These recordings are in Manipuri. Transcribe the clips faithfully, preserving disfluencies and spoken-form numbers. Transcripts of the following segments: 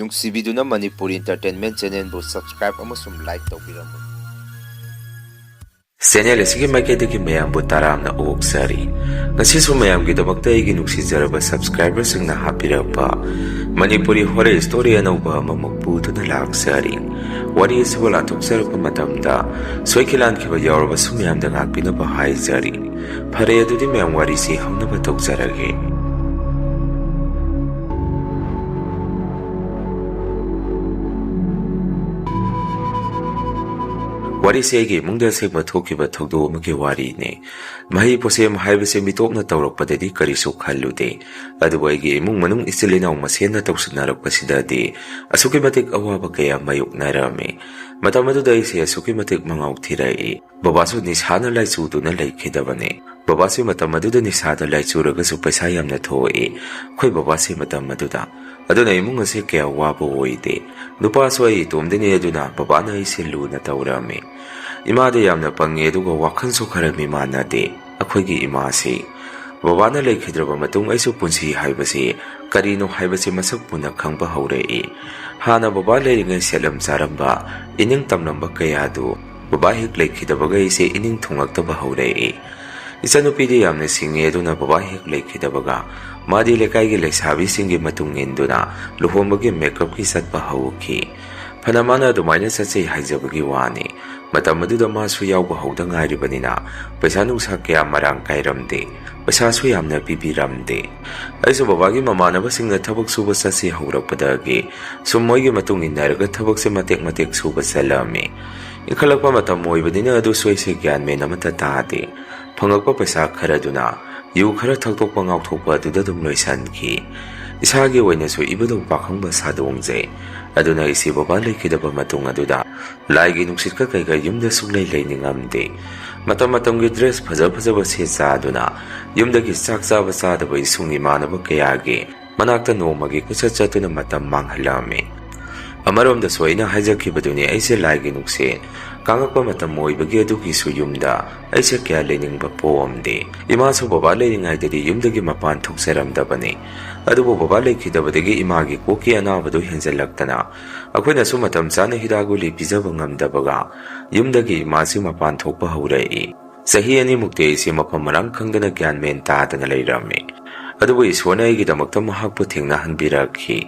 ꯅꯨꯡꯁꯤꯕꯤꯗꯨꯅ ꯃꯅꯤꯄꯨꯔꯤ Entertainment Channelꯕꯨ subscribe ꯑꯃꯁꯨꯡ like ꯇꯧꯕꯤꯔꯝꯃꯨ꯫ Channel ꯑꯁꯤꯒꯤ ꯃꯥꯏꯀꯩꯗꯒꯤ ꯃꯌꯥꯝꯕꯨ ꯇꯔꯥꯝꯅ ꯑꯣꯛꯆꯔꯤ꯫ ꯉꯁꯤꯁꯨ ꯃꯌꯥꯝꯒꯤꯗꯃꯛꯇ ꯑꯩꯒꯤ ꯅꯨꯡꯁꯤꯖꯔꯕ subscriberꯁꯤꯡꯅ ꯍꯥꯞꯄꯤꯔꯛꯄ ꯃꯅꯤꯄꯨꯔꯤ horror story ꯑꯅꯧꯕ ꯑꯃꯃꯨꯛ ꯄꯨꯗꯨꯅ ꯂꯥꯛꯆꯔꯤ꯫ ꯋꯥꯔꯤ ꯑꯁꯤꯕꯨ ꯂꯥꯟꯊꯣꯛꯆꯔꯛꯄ ꯃꯇꯝꯗ ꯁꯣꯏꯈꯤ ꯂꯥꯟꯈꯤꯕ ꯌꯥꯎꯔꯕꯁꯨ ꯃꯌꯥꯝꯗ ꯉꯥꯛꯄꯤꯅꯕ ꯍꯥꯏꯖꯔꯤ꯫ ꯐꯔꯦ, ꯑꯗꯨꯗꯤ ꯃꯌꯥꯝ ꯋꯥꯔꯤꯁꯤ ꯍꯧꯅꯕ ꯇꯧꯖꯔꯒꯦ꯫ ꯋꯥꯔꯤꯁꯤ ꯑꯩꯒꯤ ꯏꯃꯨꯡꯗ ꯑꯁꯦꯡꯕ ꯊꯣꯛꯈꯤꯕ ꯊꯧꯗꯣꯛ ꯑꯃꯒꯤ ꯋꯥꯔꯤꯅꯤ꯫ ꯃꯍꯩ ꯄꯣꯠꯁꯦꯝ ꯍꯥꯏꯕꯁꯤ ꯃꯤꯇꯣꯞꯅ ꯇꯧꯔꯛꯄꯗꯗꯤ ꯀꯔꯤꯁꯨ ꯈꯜꯂꯨꯗꯦ꯫ ꯑꯗꯨꯕꯨ ꯑꯩꯒꯤ ꯏꯃꯨꯡ ꯃꯅꯨꯡ ꯏꯆꯤꯜ ꯏꯅꯥꯎ ꯃꯁꯦꯟꯅ ꯇꯧꯁꯤꯟꯅꯔꯛꯄꯁꯤꯗꯗꯤ ꯑꯁꯨꯛꯀꯤ ꯃꯇꯤꯛ ꯑꯋꯥꯕ ꯀꯌꯥ ꯃꯥꯌꯣꯛꯅꯔꯝꯃꯤ꯫ ꯃꯇꯝ ꯑꯗꯨꯗ ꯑꯩꯁꯦ ꯑꯁꯨꯛꯀꯤ ꯃꯇꯤꯛ ꯃꯉꯥꯎ ꯊꯤꯔꯛꯏ꯫ ꯕꯕꯥꯁꯨ ꯅꯤꯁꯥꯅ ꯂꯥꯏꯆꯨꯗꯨꯅ ꯂꯩꯈꯤꯗꯕꯅꯤ꯫ ꯕꯕꯥꯁꯤ ꯃꯇꯝ ꯑꯗꯨꯗ ꯅꯤꯁꯥꯗ ꯂꯥꯏꯆꯨꯔꯒꯁꯨ ꯄꯩꯁꯥ ꯌꯥꯝꯅ ꯊꯣꯛꯏ ꯑꯩꯈꯣꯏ ꯕꯕꯥꯁꯤ ꯃꯇꯝ ꯑꯗꯨꯗ꯫ ꯑꯗꯨꯅ ꯏꯃꯨꯡ ꯑꯁꯤ ꯀꯌꯥ ꯋꯥꯕ ꯑꯣꯏꯗꯦ꯫ ꯅꯨꯄꯥꯁꯨ ꯑꯩ ꯏꯇꯣꯝꯗꯅꯤ, ꯑꯗꯨꯅ ꯕꯕꯥꯅ ꯑꯩꯁꯦ ꯂꯨꯅ ꯇꯧꯔꯝꯃꯤ꯫ ꯏꯃꯥꯗꯤ ꯌꯥꯝꯅ ꯄꯪꯉꯤ, ꯑꯗꯨꯒ ꯋꯥꯈꯜꯁꯨ ꯈꯔ ꯃꯤꯃꯥꯟꯅꯗꯦ꯫ ꯑꯩꯈꯣꯏꯒꯤ ꯏꯃꯥꯁꯤ ꯕꯕꯥꯅ ꯂꯩꯈꯤꯗ꯭ꯔꯕ ꯃꯇꯨꯡ ꯑꯩꯁꯨ ꯄꯨꯟꯁꯤ ꯍꯥꯏꯕꯁꯤ ꯀꯔꯤꯅꯣ ꯍꯥꯏꯕꯁꯤ ꯃꯁꯛ ꯃꯨꯟꯅ ꯈꯪꯕ ꯍꯧꯔꯛꯏ꯫ ꯍꯥꯟꯅ ꯕꯕꯥ ꯂꯩꯔꯤꯉꯩ ꯁꯦꯠꯂꯝ ꯆꯥꯔꯝꯕ, ꯏꯅꯤꯡ ꯇꯝꯂꯝꯕ ꯀꯌꯥꯗꯨ ꯕꯕꯥ ꯍꯦꯛ ꯂꯩꯈꯤꯗꯕꯒ ꯑꯩꯁꯦ ꯏꯅꯤꯡ ꯊꯨꯡꯂꯛꯇꯕ ꯍꯧꯔꯛꯏ꯫ ꯏꯆꯟꯅꯨꯄꯤꯗꯤ ꯌꯥꯝꯅ ꯁꯤꯡꯉꯤ, ꯑꯗꯨꯅ ꯕꯕꯥ ꯍꯦꯛ ꯂꯩꯈꯤꯗꯕꯒ ꯃꯥꯗꯤ ꯂꯩꯀꯥꯏꯒꯤ ꯂꯩꯁꯥꯕꯤꯁꯤꯡꯒꯤ ꯃꯇꯨꯡ ꯏꯟꯗꯨꯅ ꯂꯨꯍꯣꯡꯕꯒꯤ makeupꯀꯤ ꯆꯠꯄ ꯍꯧꯈꯤ꯫ ꯐꯅ ꯃꯥꯅ ꯑꯗꯨꯃꯥꯏꯅ ꯆꯠꯆꯩ ꯍꯥꯏꯖꯕꯒꯤ ꯋꯥꯅꯤ, ꯃꯇꯝ ꯑꯗꯨꯗ ꯃꯥꯁꯨ ꯌꯥꯎꯕ ꯍꯧꯗ ꯉꯥꯏꯔꯤꯕꯅꯤꯅ ꯄꯩꯁꯥ ꯅꯨꯡꯁꯥ ꯀꯌꯥ ꯃꯔꯥꯡ ꯀꯥꯏꯔꯝꯗꯦ꯫ ꯄꯩꯁꯥꯁꯨ ꯌꯥꯝꯅ ꯄꯤꯕꯤꯔꯝꯗꯦ꯫ ꯑꯩꯁꯨ ꯕꯕꯥꯒꯤ ꯃꯃꯥꯟꯅꯕꯁꯤꯡꯅ ꯊꯕꯛ ꯁꯨꯕ ꯆꯠꯁꯤ ꯍꯧꯔꯛꯄꯗꯒꯤ ꯁꯨꯝ ꯃꯣꯏꯒꯤ ꯃꯇꯨꯡ ꯏꯟꯅꯔꯒ ꯊꯕꯛꯁꯦ ꯃꯇꯦꯛ ꯃꯇꯦꯛ ꯁꯨꯕ ꯆꯠꯂꯝꯃꯤ꯫ ꯏꯟꯈꯠꯂꯛꯄ ꯃꯇꯝ ꯑꯣꯏꯕꯅꯤꯅ ꯑꯗꯨꯁꯨ ꯑꯩꯁꯦ ꯒ꯭ꯌꯥꯟ ꯃꯦꯟ ꯑꯃꯠꯇ ꯇꯥꯗꯦ꯫ ꯐꯪꯉꯛꯄ ꯄꯩꯁꯥ ꯈꯔꯗꯨꯅ ꯌꯨ ꯈꯔ ꯊꯛꯇꯣꯛꯄ ꯉꯥꯎꯊꯣꯛꯄ ꯑꯗꯨꯗ ꯑꯗꯨꯝ ꯂꯣꯏꯁꯤꯟꯈꯤ꯫ ꯏꯁꯥꯒꯤ ꯑꯣꯏꯅꯁꯨ ꯏꯕꯨꯙꯧ ꯄꯥꯈꯪꯕ ꯁꯥꯗꯣꯡꯖꯩ꯫ ꯑꯗꯨꯅ ꯑꯩꯁꯦ ꯕꯕꯥ ꯂꯩꯈꯤꯗꯕ ꯃꯇꯨꯡ ꯑꯗꯨꯗ ꯂꯥꯏꯒꯤ ꯅꯨꯡꯁꯤꯠꯀ ꯀꯩꯒ ꯌꯨꯝꯗ ꯁꯨꯛꯂꯩ ꯂꯩꯅꯤꯡꯉꯝꯗꯦ꯫ ꯃꯇꯝ ꯃꯇꯝꯒꯤ dress ꯐꯖ ꯐꯖꯕ ꯁꯦꯠ ꯆꯥꯗꯨꯅ ꯌꯨꯝꯗꯒꯤ ꯆꯥꯛ ꯆꯥꯕ ꯆꯥꯗꯕ ꯏꯁꯨꯡ ꯏꯃꯥꯟꯅꯕ ꯀꯌꯥꯒꯤ ꯃꯅꯥꯛꯇ ꯅꯣꯡꯃꯒꯤ ꯀꯣꯏꯆꯠ ꯆꯠꯇꯨꯅ ꯃꯇꯝ ꯃꯥꯡꯍꯜꯂꯝꯃꯤ꯫ ꯑꯃꯔꯣꯝꯗꯁꯨ ꯑꯩꯅ ꯍꯥꯏꯖꯈꯤꯕꯗꯨꯅꯤ, ꯑꯩꯁꯦ ꯂꯥꯏꯒꯤ ꯅꯨꯡꯁꯤꯠ ꯀꯥꯡꯉꯛꯄ ꯃꯇꯝ ꯑꯣꯏꯕꯒꯤ ꯑꯗꯨꯒꯤꯁꯨ ꯌꯨꯝꯗ ꯑꯩꯁꯦ ꯀꯌꯥ ꯂꯩꯅꯤꯡꯕ ꯄꯣꯛꯑꯝꯗꯦ꯫ ꯏꯃꯥꯁꯨ ꯕꯕꯥ ꯂꯩꯔꯤꯉꯩꯗꯗꯤ ꯌꯨꯝꯗꯒꯤ ꯃꯄꯥꯟ ꯊꯣꯛꯆꯔꯝꯗꯕꯅꯤ꯫ ꯑꯗꯨꯕꯨ ꯕꯕꯥ ꯂꯩꯈꯤꯗꯕꯗꯒꯤ ꯏꯃꯥꯒꯤ ꯀꯣꯛꯀꯤ ꯑꯅꯥꯕꯗꯨ ꯍꯦꯟꯖꯜꯂꯛꯇꯅ ꯑꯩꯈꯣꯏꯅꯁꯨ ꯃꯇꯝ ꯆꯥꯅ ꯍꯤꯗꯥꯛ ꯒꯨꯂꯤ ꯄꯤꯖꯕ ꯉꯝꯗꯕꯒ ꯌꯨꯝꯗꯒꯤ ꯏꯃꯥꯁꯤ ꯃꯄꯥꯟ ꯊꯣꯛꯄ ꯍꯧꯔꯛꯏ꯫ ꯆꯍꯤ ꯑꯅꯤꯃꯨꯛꯇꯤ ꯑꯩꯁꯦ ꯃꯐꯝ ꯃꯔꯥꯡ ꯈꯪꯗꯅ ꯒ꯭ꯌꯥꯟ ꯃꯦꯟ ꯇꯥꯗꯅ ꯂꯩꯔꯝꯃꯤ꯫ ꯑꯗꯨꯕꯨ ꯏꯁꯣꯔꯅ ꯑꯩꯒꯤꯗꯃꯛꯇ ꯃꯍꯥꯛꯄꯨ ꯊꯦꯡꯅꯍꯟꯕꯤꯔꯛꯈꯤ꯫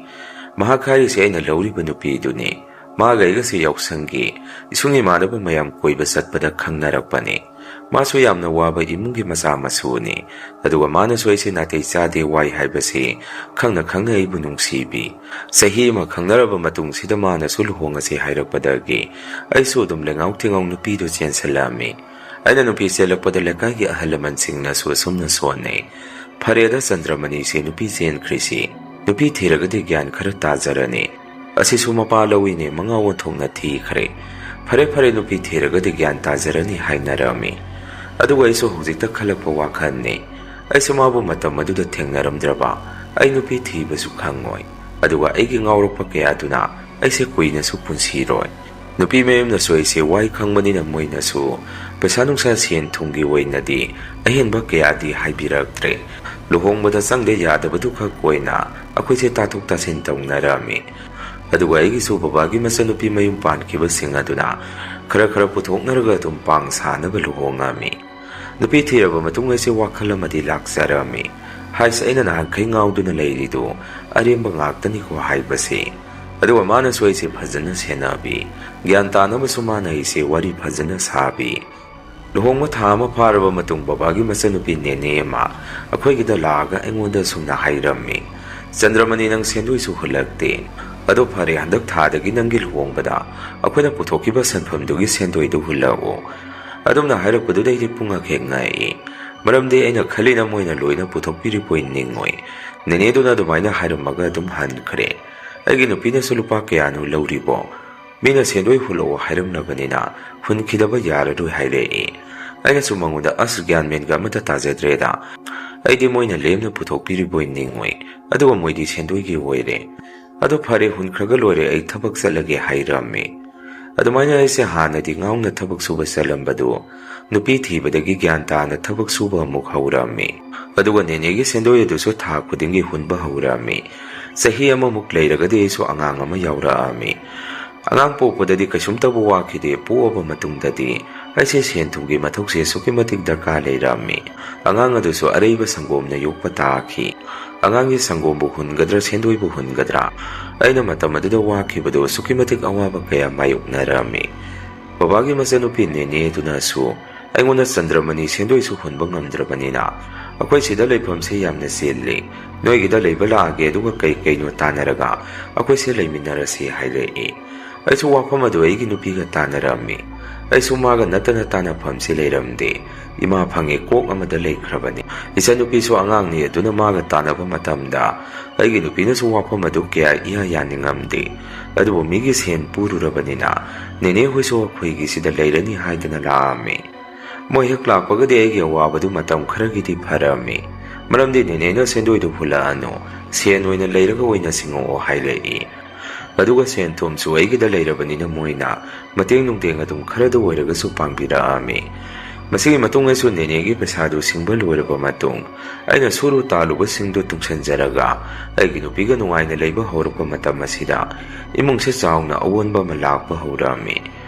ꯃꯍꯥꯛ ꯍꯥꯏꯔꯤꯁꯦ ꯑꯩꯅ ꯂꯧꯔꯤꯕ ꯅꯨꯄꯤꯗꯨꯅꯤ꯫ ꯃꯥꯒ ꯑꯩꯒꯁꯦ ꯌꯥꯎꯁꯪꯒꯤ ꯏꯁꯨꯡ ꯏꯃꯥꯟꯅꯕ ꯃꯌꯥꯝ ꯀꯣꯏꯕ ꯆꯠꯄꯗ ꯈꯪꯅꯔꯛꯄꯅꯤ꯫ ꯃꯥꯁꯨ ꯌꯥꯝꯅ ꯋꯥꯕ ꯏꯃꯨꯡꯒꯤ ꯃꯆꯥ ꯃꯁꯨꯅꯤ꯫ ꯑꯗꯨꯒ ꯃꯥꯅꯁꯨ ꯑꯩꯁꯦ ꯅꯥꯇꯩ ꯆꯥꯗꯦ, ꯋꯥꯏ ꯍꯥꯏꯕꯁꯤ ꯈꯪꯅ ꯈꯪꯅ ꯑꯩꯕꯨ ꯅꯨꯡꯁꯤꯕꯤ꯫ ꯆꯍꯤ ꯑꯃ ꯈꯪꯅꯔꯕ ꯃꯇꯨꯡꯁꯤꯗ ꯃꯥꯅꯁꯨ ꯂꯨꯍꯣꯡꯉꯁꯤ ꯍꯥꯏꯔꯛꯄꯗꯒꯤ ꯑꯩꯁꯨ ꯑꯗꯨꯝ ꯂꯦꯉꯥꯎ ꯊꯦꯉꯥꯎ ꯅꯨꯄꯤꯗꯨ ꯆꯦꯟꯁꯤꯜꯂꯛꯑꯝꯃꯤ꯫ ꯑꯩꯅ ꯅꯨꯄꯤ ꯆꯦꯜꯂꯛꯄꯗ ꯂꯩꯀꯥꯏꯒꯤ ꯑꯍꯜ ꯂꯃꯟꯁꯤꯡꯅꯁꯨ ꯑꯁꯨꯝꯅ ꯁꯣꯟꯅꯩ, "ꯐꯔꯦꯗ ꯆꯟꯗ꯭ꯔꯃꯅꯤꯁꯦ ꯅꯨꯄꯤ ꯆꯦꯟꯈ꯭ꯔꯤꯁꯤ, ꯅꯨꯄꯤ ꯊꯤꯔꯒꯗꯤ ꯒ꯭ꯌꯥꯟ ꯈꯔ ꯇꯥꯖꯔꯅꯤ꯫ ꯑꯁꯤꯁꯨ ꯃꯄꯥ ꯂꯧꯏꯅꯦ, ꯃꯉꯥ ꯑꯣꯟꯊꯣꯛꯅ ꯊꯤꯈ꯭ꯔꯦ꯫ ꯐꯔꯦ ꯐꯔꯦ, ꯅꯨꯄꯤ ꯊꯤꯔꯒꯗꯤ ꯒ꯭ꯌꯥꯟ ꯇꯥꯖꯔꯅꯤ" ꯍꯥꯏꯅꯔꯝꯃꯤ꯫ ꯑꯗꯨꯒ ꯑꯩꯁꯨ ꯍꯧꯖꯤꯛꯇ ꯈꯜꯂꯛꯄ ꯋꯥꯈꯜꯅꯤ, ꯑꯩꯁꯨ ꯃꯥꯕꯨ ꯃꯇꯝ ꯑꯗꯨꯗ ꯊꯦꯡꯅꯔꯝꯗ꯭ꯔꯕ ꯑꯩ ꯅꯨꯄꯤ ꯊꯤꯕꯁꯨ ꯈꯪꯉꯣꯏ꯫ ꯑꯗꯨꯒ ꯑꯩꯒꯤ ꯉꯥꯎꯔꯛꯄ ꯀꯌꯥꯗꯨꯅ ꯑꯩꯁꯦ ꯀꯨꯏꯅꯁꯨ ꯄꯨꯟꯁꯤꯔꯣꯏ꯫ ꯅꯨꯄꯤ ꯃꯌꯨꯝꯅꯁꯨ ꯑꯩꯁꯦ ꯋꯥꯏ ꯈꯪꯕꯅꯤꯅ ꯃꯣꯏꯅꯁꯨ ꯄꯩꯁꯥ ꯅꯨꯡꯁꯥ ꯁꯦꯟ ꯊꯨꯝꯒꯤ ꯑꯣꯏꯅꯗꯤ ꯑꯍꯦꯟꯕ ꯀꯌꯥꯗꯤ ꯍꯥꯏꯕꯤꯔꯛꯇ꯭ꯔꯦ꯫ ꯂꯨꯍꯣꯡꯕꯗ ꯆꯪꯗ ꯌꯥꯗꯕꯗꯨ ꯈꯛ ꯑꯣꯏꯅ ꯑꯩꯈꯣꯏꯁꯦ ꯇꯥꯊꯣꯛ ꯇꯥꯁꯤꯟ ꯇꯧꯅꯔꯝꯃꯤ꯫ ꯑꯗꯨꯒ ꯑꯩꯒꯤꯁꯨ ꯕꯕꯥꯒꯤ ꯃꯆꯟꯅꯨꯄꯤ ꯃꯌꯨꯝ ꯄꯥꯟꯈꯤꯕꯁꯤꯡ ꯑꯗꯨꯅ ꯈꯔ ꯈꯔ ꯄꯨꯊꯣꯛꯅꯔꯒ ꯑꯗꯨꯝ ꯄꯥꯡ ꯁꯥꯅꯕ ꯂꯨꯍꯣꯡꯉꯝꯃꯤ꯫ ꯅꯨꯄꯤ ꯊꯤꯔꯕ ꯃꯇꯨꯡ ꯑꯩꯁꯦ ꯋꯥꯈꯜ ꯑꯃꯗꯤ ꯂꯥꯛꯆꯔꯝꯃꯤ꯫ ꯍꯥꯏꯁ, ꯑꯩꯅ ꯅꯍꯥꯟꯈꯩ ꯉꯥꯎꯗꯨꯅ ꯂꯩꯔꯤꯗꯨ ꯑꯔꯦꯝꯕ ꯉꯥꯛꯇꯅꯤꯀꯣ ꯍꯥꯏꯕꯁꯦ꯫ ꯑꯗꯨꯒ ꯃꯥꯅꯁꯨ ꯑꯩꯁꯦ ꯐꯖꯅ ꯁꯦꯟꯅꯕꯤ, ꯒ꯭ꯌꯥꯟ ꯇꯥꯅꯕꯁꯨ ꯃꯥꯅ ꯑꯩꯁꯦ ꯋꯥꯔꯤ ꯐꯖꯅ ꯁꯥꯕꯤ꯫ ꯂꯨꯍꯣꯡꯕ ꯊꯥ ꯑꯃ ꯐꯥꯔꯕ ꯃꯇꯨꯡ ꯕꯕꯥꯒꯤ ꯃꯆꯟꯅꯨꯄꯤ ꯅꯦꯅꯦ ꯑꯃ ꯑꯩꯈꯣꯏꯒꯤꯗ ꯂꯥꯛꯑꯒ ꯑꯩꯉꯣꯟꯗ ꯑꯁꯨꯝꯅ ꯍꯥꯏꯔꯝꯃꯤ, "ꯆꯟꯗ꯭ꯔꯃꯅꯤ, ꯅꯪ ꯁꯦꯟꯗꯣꯏꯁꯨ ꯍꯨꯜꯂꯛꯇꯦ꯫ ꯑꯗꯣ ꯐꯔꯦ, ꯍꯟꯗꯛ ꯊꯥꯗꯒꯤ ꯅꯪꯒꯤ ꯂꯨꯍꯣꯡꯕꯗ ꯑꯩꯈꯣꯏꯅ ꯄꯨꯊꯣꯛꯈꯤꯕ ꯁꯦꯟꯐꯝꯗꯨꯒꯤ ꯁꯦꯟꯗꯣꯏꯗꯨ ꯍꯨꯜꯂꯛꯑꯣ"꯫ ꯑꯗꯨꯝꯅ ꯍꯥꯏꯔꯛꯄꯗꯨꯗ ꯑꯩꯗꯤ ꯄꯨꯡꯉꯛ ꯍꯦꯛ ꯉꯛꯏ꯫ ꯃꯔꯝꯗꯤ ꯑꯩꯅ ꯈꯜꯂꯤꯅ ꯃꯣꯏꯅ ꯂꯣꯏꯅ ꯄꯨꯊꯣꯛꯄꯤꯔꯤꯕꯣꯏ ꯅꯤꯡꯉꯨꯏ꯫ ꯅꯦꯅꯦꯗꯨꯅ ꯑꯗꯨꯃꯥꯏꯅ ꯍꯥꯏꯔꯝꯃꯒ ꯑꯗꯨꯝ ꯍꯟꯈ꯭ꯔꯦ꯫ ꯑꯩꯒꯤ ꯅꯨꯄꯤꯅꯁꯨ "ꯂꯨꯄꯥ ꯀꯌꯥꯅꯣ ꯂꯧꯔꯤꯕꯣ? ꯃꯤꯅ ꯁꯦꯟꯗꯣꯏ ꯍꯨꯜꯂꯛꯑꯣ ꯍꯥꯏꯔꯝꯂꯕꯅꯤꯅ ꯍꯨꯟꯈꯤꯗꯕ ꯌꯥꯔꯔꯣꯏ" ꯍꯥꯏꯔꯛꯏ꯫ ꯑꯩꯅꯁꯨ ꯃꯉꯣꯟꯗ, "ꯑꯁ, ꯒ꯭ꯌꯥꯟ ꯃꯦꯟꯒ ꯑꯃꯠꯇ ꯇꯥꯖꯗ꯭ꯔꯦꯗ꯫ ꯑꯩꯗꯤ ꯃꯣꯏꯅ ꯂꯦꯝꯅ ꯄꯨꯊꯣꯛꯄꯤꯔꯤꯕꯣꯏ ꯅꯤꯡꯉꯨꯏ꯫ ꯑꯗꯨꯒ ꯃꯣꯏꯗꯤ ꯁꯦꯟꯗꯣꯏꯒꯤ ꯑꯣꯏꯔꯦ꯫ ꯑꯗꯨ ꯐꯔꯦ, ꯍꯨꯟꯈ꯭ꯔꯒ ꯂꯣꯏꯔꯦ, ꯑꯩ ꯊꯕꯛ ꯆꯠꯂꯒꯦ" ꯍꯥꯏꯔꯝꯃꯤ꯫ ꯑꯗꯨꯃꯥꯏꯅ ꯑꯩꯁꯦ ꯍꯥꯟꯅꯗꯤ ꯉꯥꯎꯅ ꯊꯕꯛ ꯁꯨꯕ ꯆꯠꯂꯝꯕꯗꯨ ꯅꯨꯄꯤ ꯊꯤꯕꯗꯒꯤ ꯒ꯭ꯌꯥꯟ ꯇꯥꯅ ꯊꯕꯛ ꯁꯨꯕ ꯑꯃꯨꯛ ꯍꯧꯔꯝꯃꯤ꯫ ꯑꯗꯨꯒ ꯅꯦꯅꯦꯒꯤ ꯁꯦꯟꯗꯣꯏ ꯑꯗꯨꯁꯨ ꯊꯥ ꯈꯨꯗꯤꯡꯒꯤ ꯍꯨꯟꯕ ꯍꯧꯔꯝꯃꯤ꯫ ꯆꯍꯤ ꯑꯃꯃꯨꯛ ꯂꯩꯔꯒꯗꯤ ꯑꯩꯁꯨ ꯑꯉꯥꯡ ꯑꯃ ꯌꯥꯎꯔꯛꯑꯝꯃꯤ꯫ ꯑꯉꯥꯡ ꯄꯣꯛꯄꯗꯗꯤ ꯀꯩꯁꯨꯝꯇꯕꯨ ꯋꯥꯈꯤꯗꯦ, ꯄꯣꯛꯑꯕ ꯃꯇꯨꯡꯗꯗꯤ ꯑꯩꯁꯦ ꯁꯦꯟ ꯊꯨꯝꯒꯤ ꯃꯊꯧꯁꯦ ꯑꯁꯨꯛꯀꯤ ꯃꯇꯤꯛ ꯗꯔꯀꯥꯔ ꯂꯩꯔꯝꯃꯤ꯫ ꯑꯉꯥꯡ ꯑꯗꯨꯁꯨ ꯑꯔꯩꯕ ꯁꯪꯒꯣꯝꯅ ꯌꯣꯛꯄ ꯇꯥꯈꯤ꯫ ꯑꯉꯥꯡꯒꯤ ꯁꯪꯒꯣꯝꯕꯨ ꯍꯨꯟꯒꯗ꯭ꯔꯥ, ꯁꯦꯟꯗꯣꯏꯕꯨ ꯍꯨꯟꯒꯗ꯭ꯔꯥ? ꯑꯩꯅ ꯃꯇꯝ ꯑꯗꯨꯗ ꯋꯥꯈꯤꯕꯗꯨ ꯑꯁꯨꯛꯀꯤ ꯃꯇꯤꯛ ꯑꯋꯥꯕ ꯀꯌꯥ ꯃꯥꯌꯣꯛꯅꯔꯝꯃꯤ꯫ ꯕꯕꯥꯒꯤ ꯃꯆꯟꯅꯨꯄꯤ ꯅꯦꯅꯦ ꯑꯗꯨꯅꯁꯨ ꯑꯩꯉꯣꯟꯗ ꯆꯟꯗ꯭ꯔꯃꯅꯤ ꯁꯦꯟꯗꯣꯏꯁꯨ ꯍꯨꯟꯕ ꯉꯝꯗ꯭ꯔꯕꯅꯤꯅ, "ꯑꯩꯈꯣꯏ ꯁꯤꯗ ꯂꯩꯐꯝꯁꯦ ꯌꯥꯝꯅ ꯆꯤꯜꯂꯤ, ꯅꯣꯏꯒꯤꯗ ꯂꯩꯕ ꯂꯥꯛꯑꯒꯦ, ꯑꯗꯨꯒ ꯀꯩ ꯀꯩꯅꯣ ꯇꯥꯟꯅꯔꯒ ꯑꯩꯈꯣꯏꯁꯦ ꯂꯩꯃꯤꯟꯅꯔꯁꯤ" ꯍꯥꯏꯔꯛꯏ꯫ ꯑꯩꯁꯨ ꯋꯥꯐꯝ ꯑꯗꯨ ꯑꯩꯒꯤ ꯅꯨꯄꯤꯒ ꯇꯥꯟꯅꯔꯝꯃꯤ꯫ ꯑꯩꯁꯨ ꯃꯥꯒ ꯅꯠꯇꯅ ꯇꯥꯟꯅꯐꯝꯁꯤ ꯂꯩꯔꯝꯗꯦ꯫ ꯏꯃꯥ ꯐꯪꯉꯦ ꯀꯣꯛ ꯑꯃꯗ ꯂꯩꯈ꯭ꯔꯕꯅꯤ꯫ ꯏꯆꯟꯅꯨꯄꯤꯁꯨ ꯑꯉꯥꯡꯅꯤ, ꯑꯗꯨꯅ ꯃꯥꯒ ꯇꯥꯟꯅꯕ ꯃꯇꯝꯗ ꯑꯩꯒꯤ ꯅꯨꯄꯤꯅꯁꯨ ꯋꯥꯐꯝ ꯑꯗꯨ ꯀꯌꯥ ꯏꯌꯥ ꯌꯥꯅꯤꯡꯉꯝꯗꯦ꯫ ꯑꯗꯨꯕꯨ ꯃꯤꯒꯤ ꯁꯦꯟ ꯄꯨꯔꯨꯔꯕꯅꯤꯅ ꯅꯦꯅꯦ ꯍꯣꯏꯁꯨ ꯑꯩꯈꯣꯏꯒꯤꯁꯤꯗ ꯂꯩꯔꯅꯤ ꯍꯥꯏꯗꯅ ꯂꯥꯛꯑꯝꯃꯤ꯫ ꯃꯣꯏ ꯍꯦꯛ ꯂꯥꯛꯄꯒꯗꯤ ꯑꯩꯒꯤ ꯑꯋꯥꯕꯗꯨ ꯃꯇꯝ ꯈꯔꯒꯤꯗꯤ ꯐꯔꯝꯃꯤ꯫ ꯃꯔꯝꯗꯤ ꯅꯦꯅꯦꯅ ꯁꯦꯟꯗꯣꯏꯗꯨ ꯍꯨꯜꯂꯛꯑꯅꯨ, ꯁꯦꯟ ꯑꯣꯏꯅ ꯂꯩꯔꯒ ꯑꯣꯏꯅ ꯁꯤꯡꯉꯛꯑꯣ ꯍꯥꯏꯔꯛꯏ꯫ ꯑꯗꯨꯒ ꯁꯦꯟ ꯊꯨꯝꯁꯨ ꯑꯩꯒꯤꯗ ꯂꯩꯔꯕꯅꯤꯅ ꯃꯣꯏꯅ ꯃꯇꯦꯡ ꯅꯨꯡꯇꯦꯡ ꯑꯗꯨꯝ ꯈꯔꯗ ꯑꯣꯏꯔꯒꯁꯨ ꯄꯥꯡꯕꯤꯔꯛꯑꯝꯃꯤ꯫ ꯃꯁꯤꯒꯤ ꯃꯇꯨꯡꯗꯁꯨ ꯅꯦꯅꯦꯒꯤ ꯄꯩꯁꯥꯗꯨ ꯁꯤꯡꯕ ꯂꯣꯏꯔꯕ ꯃꯇꯨꯡ, ꯑꯩꯅ ꯁꯨꯔꯨ ꯇꯥꯜꯂꯨꯕꯁꯤꯡꯗꯨ ꯇꯨꯡꯁꯤꯟꯖꯔꯒ ꯑꯩꯒꯤ ꯅꯨꯄꯤꯒ ꯅꯨꯡꯉꯥꯏꯅ ꯂꯩꯕ ꯍꯧꯔꯛꯄ ꯃꯇꯝ ꯑꯁꯤꯗ, ꯏꯃꯨꯡꯁꯦ ꯆꯥꯎꯅ ꯑꯑꯣꯟꯕ ꯑꯃ ꯂꯥꯛꯄ ꯍꯧꯔꯛꯑꯝꯃꯤ꯫